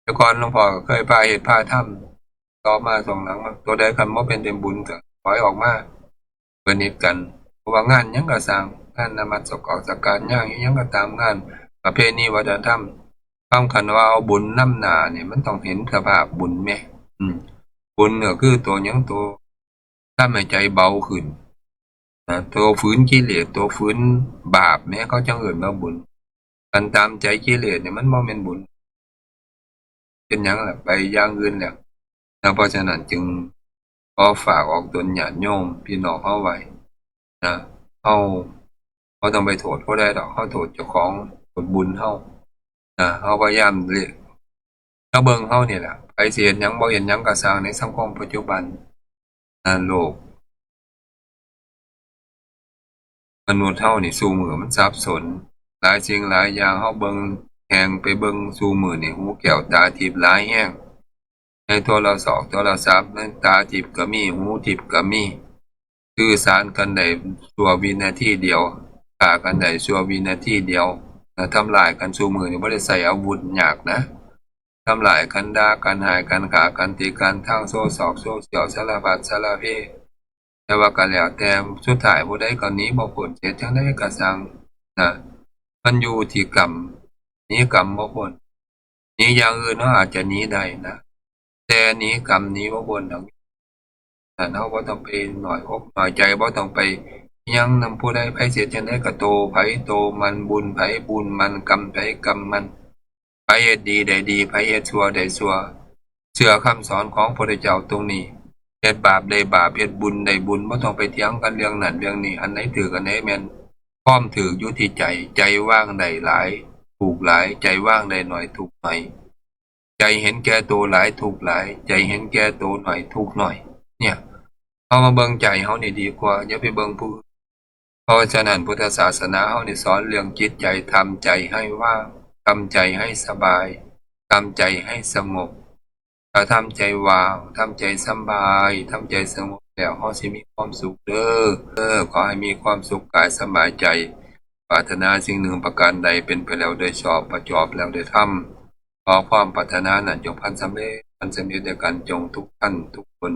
แต่ก่อนหลวงพ่อก็เคยพาเฮ็ดพาทำ ต่อมาช่วงหลังมา ตัวใดคันบ่เป็นเต็มบุญก็ถอยออกมา เพิ่นเฮ็ดกัน เพราะว่างานหยังก็ซ่าง งานนมัสการ งานอิหยังก็ตาม งานประเพณีวัฒนธรรม คำคันว่าเอาบุญนำหน้านี่ มันต้องเห็นสภาพบุญแหม อืม บุญก็คือตัวหยัง ตัวทำให้ใจเบาขึ้น นะ ตัวฝืนกิเลส ตัวฝืนบาปแหม เขาจั่งเอิ้นว่าบุญ คันตามใจกิเลสนี่มันบ่แม่นบุญ เป็นหยังล่ะ ไปอย่างอื่นแล้ว นะ เพราะฉะนั้นจึงขอฝากออกตนญาติโยมพี่น้องเฮาไว้ นะ เฮาบ่ต้องไปโทษผู้ใดดอก เฮาโทษเจ้าของ โทษบุญเฮา นะ เฮาพยายามเรียก มาเบิ่งเฮานี่แหละ ไผสิเฮ็ดหยังบ่เฮ็ดหยังก็ซ่าง ในสังคมปัจจุบัน นะ โลก มนุษย์เฮานี่ซุมื้อมันสับสน หลายสิ่งหลายอย่าง เฮาเบิ่งแฮ่งไปเบิ่งซุมื้อนี่ หูแก้วตาทิพย์หลายแฮง ในโทรศอกโทรศัพท์ ในตาทิพย์ก็มี หูทิพย์ก็มี สื่อสารกันได้ชั่ววินาทีเดียว ฆ่ากันได้ชั่ววินาทีเดียว นะ ทำร้ายกันซุมื้อนี่บ่ได้ใช้อาวุธยากนะ ทำร้ายกัน ด่ากัน ฮ้ายกัน ฆ่ากัน ตีกัน ทางโซซอกโซเชียล สารพัดสารเพ แต่ว่าก็แล้วแต่ สุดท้ายผู้ใดก็หนีบ่พ้น เฮ็ดจั่งใดก็ซ่าง นะ มันอยู่ที่กรรม หนีกรรมบ่พ้น หนีอย่างอื่นเฮาอาจจะหนีได้นะ แต่หนีกรรมหนีบ่พ้นดอก นั่น เฮาบ่ต้องไปน้อยอกน้อยใจ บ่ต้องไปหยังนำผู้ใด ไผสิเฮ็ดจั่งใดก็โตไผโตมัน บุญไผบุญมัน กรรมไผกรรมมัน ไผเฮ็ดดีได้ดี ไผเฮ็ดชั่วได้ชั่ว เชื่อคำสอนของพระพุทธเจ้าตรงนี้ เฮ็ดบาปได้บาป เฮ็ดบุญได้บุญ บ่ต้องไปเถียงกันเรื่องนั้นเรื่องนี้ อันใดถูกอันใดแม่น ความถูกอยู่ที่ใจ ใจวางได้หลาย ถูกหลาย ใจวางได้น้อย ถูกน้อย ใจเห็นแก่ตัวหลาย ถูกหลาย ใจเห็นแก่ตัวน้อย ถูกน้อย เนี่ย เฮามาเบิ่งใจเฮานี่ดีกว่า อย่าไปเบิ่งผู้อื่น เพราะฉะนั้นพุทธศาสนาเฮานี่สอนเรื่องจิตใจ ทำใจให้ว่าง ทำใจให้สบาย ทำใจให้สงบ ถ้าทำใจว่าง ทำใจสบาย ทำใจสงบแล้ว เฮาสิมีความสุขเด้อ เออ ขอให้มีความสุขกายสบายใจ ปรารถนาสิ่งหนึ่งประการใดเป็นไปแล้วโดยชอบ ประจอบแล้วโดยธรรม ขอความปรารถนานั้นจงพันสำเร็จ พันสำเร็จด้วยกันจงทุกท่านทุกคน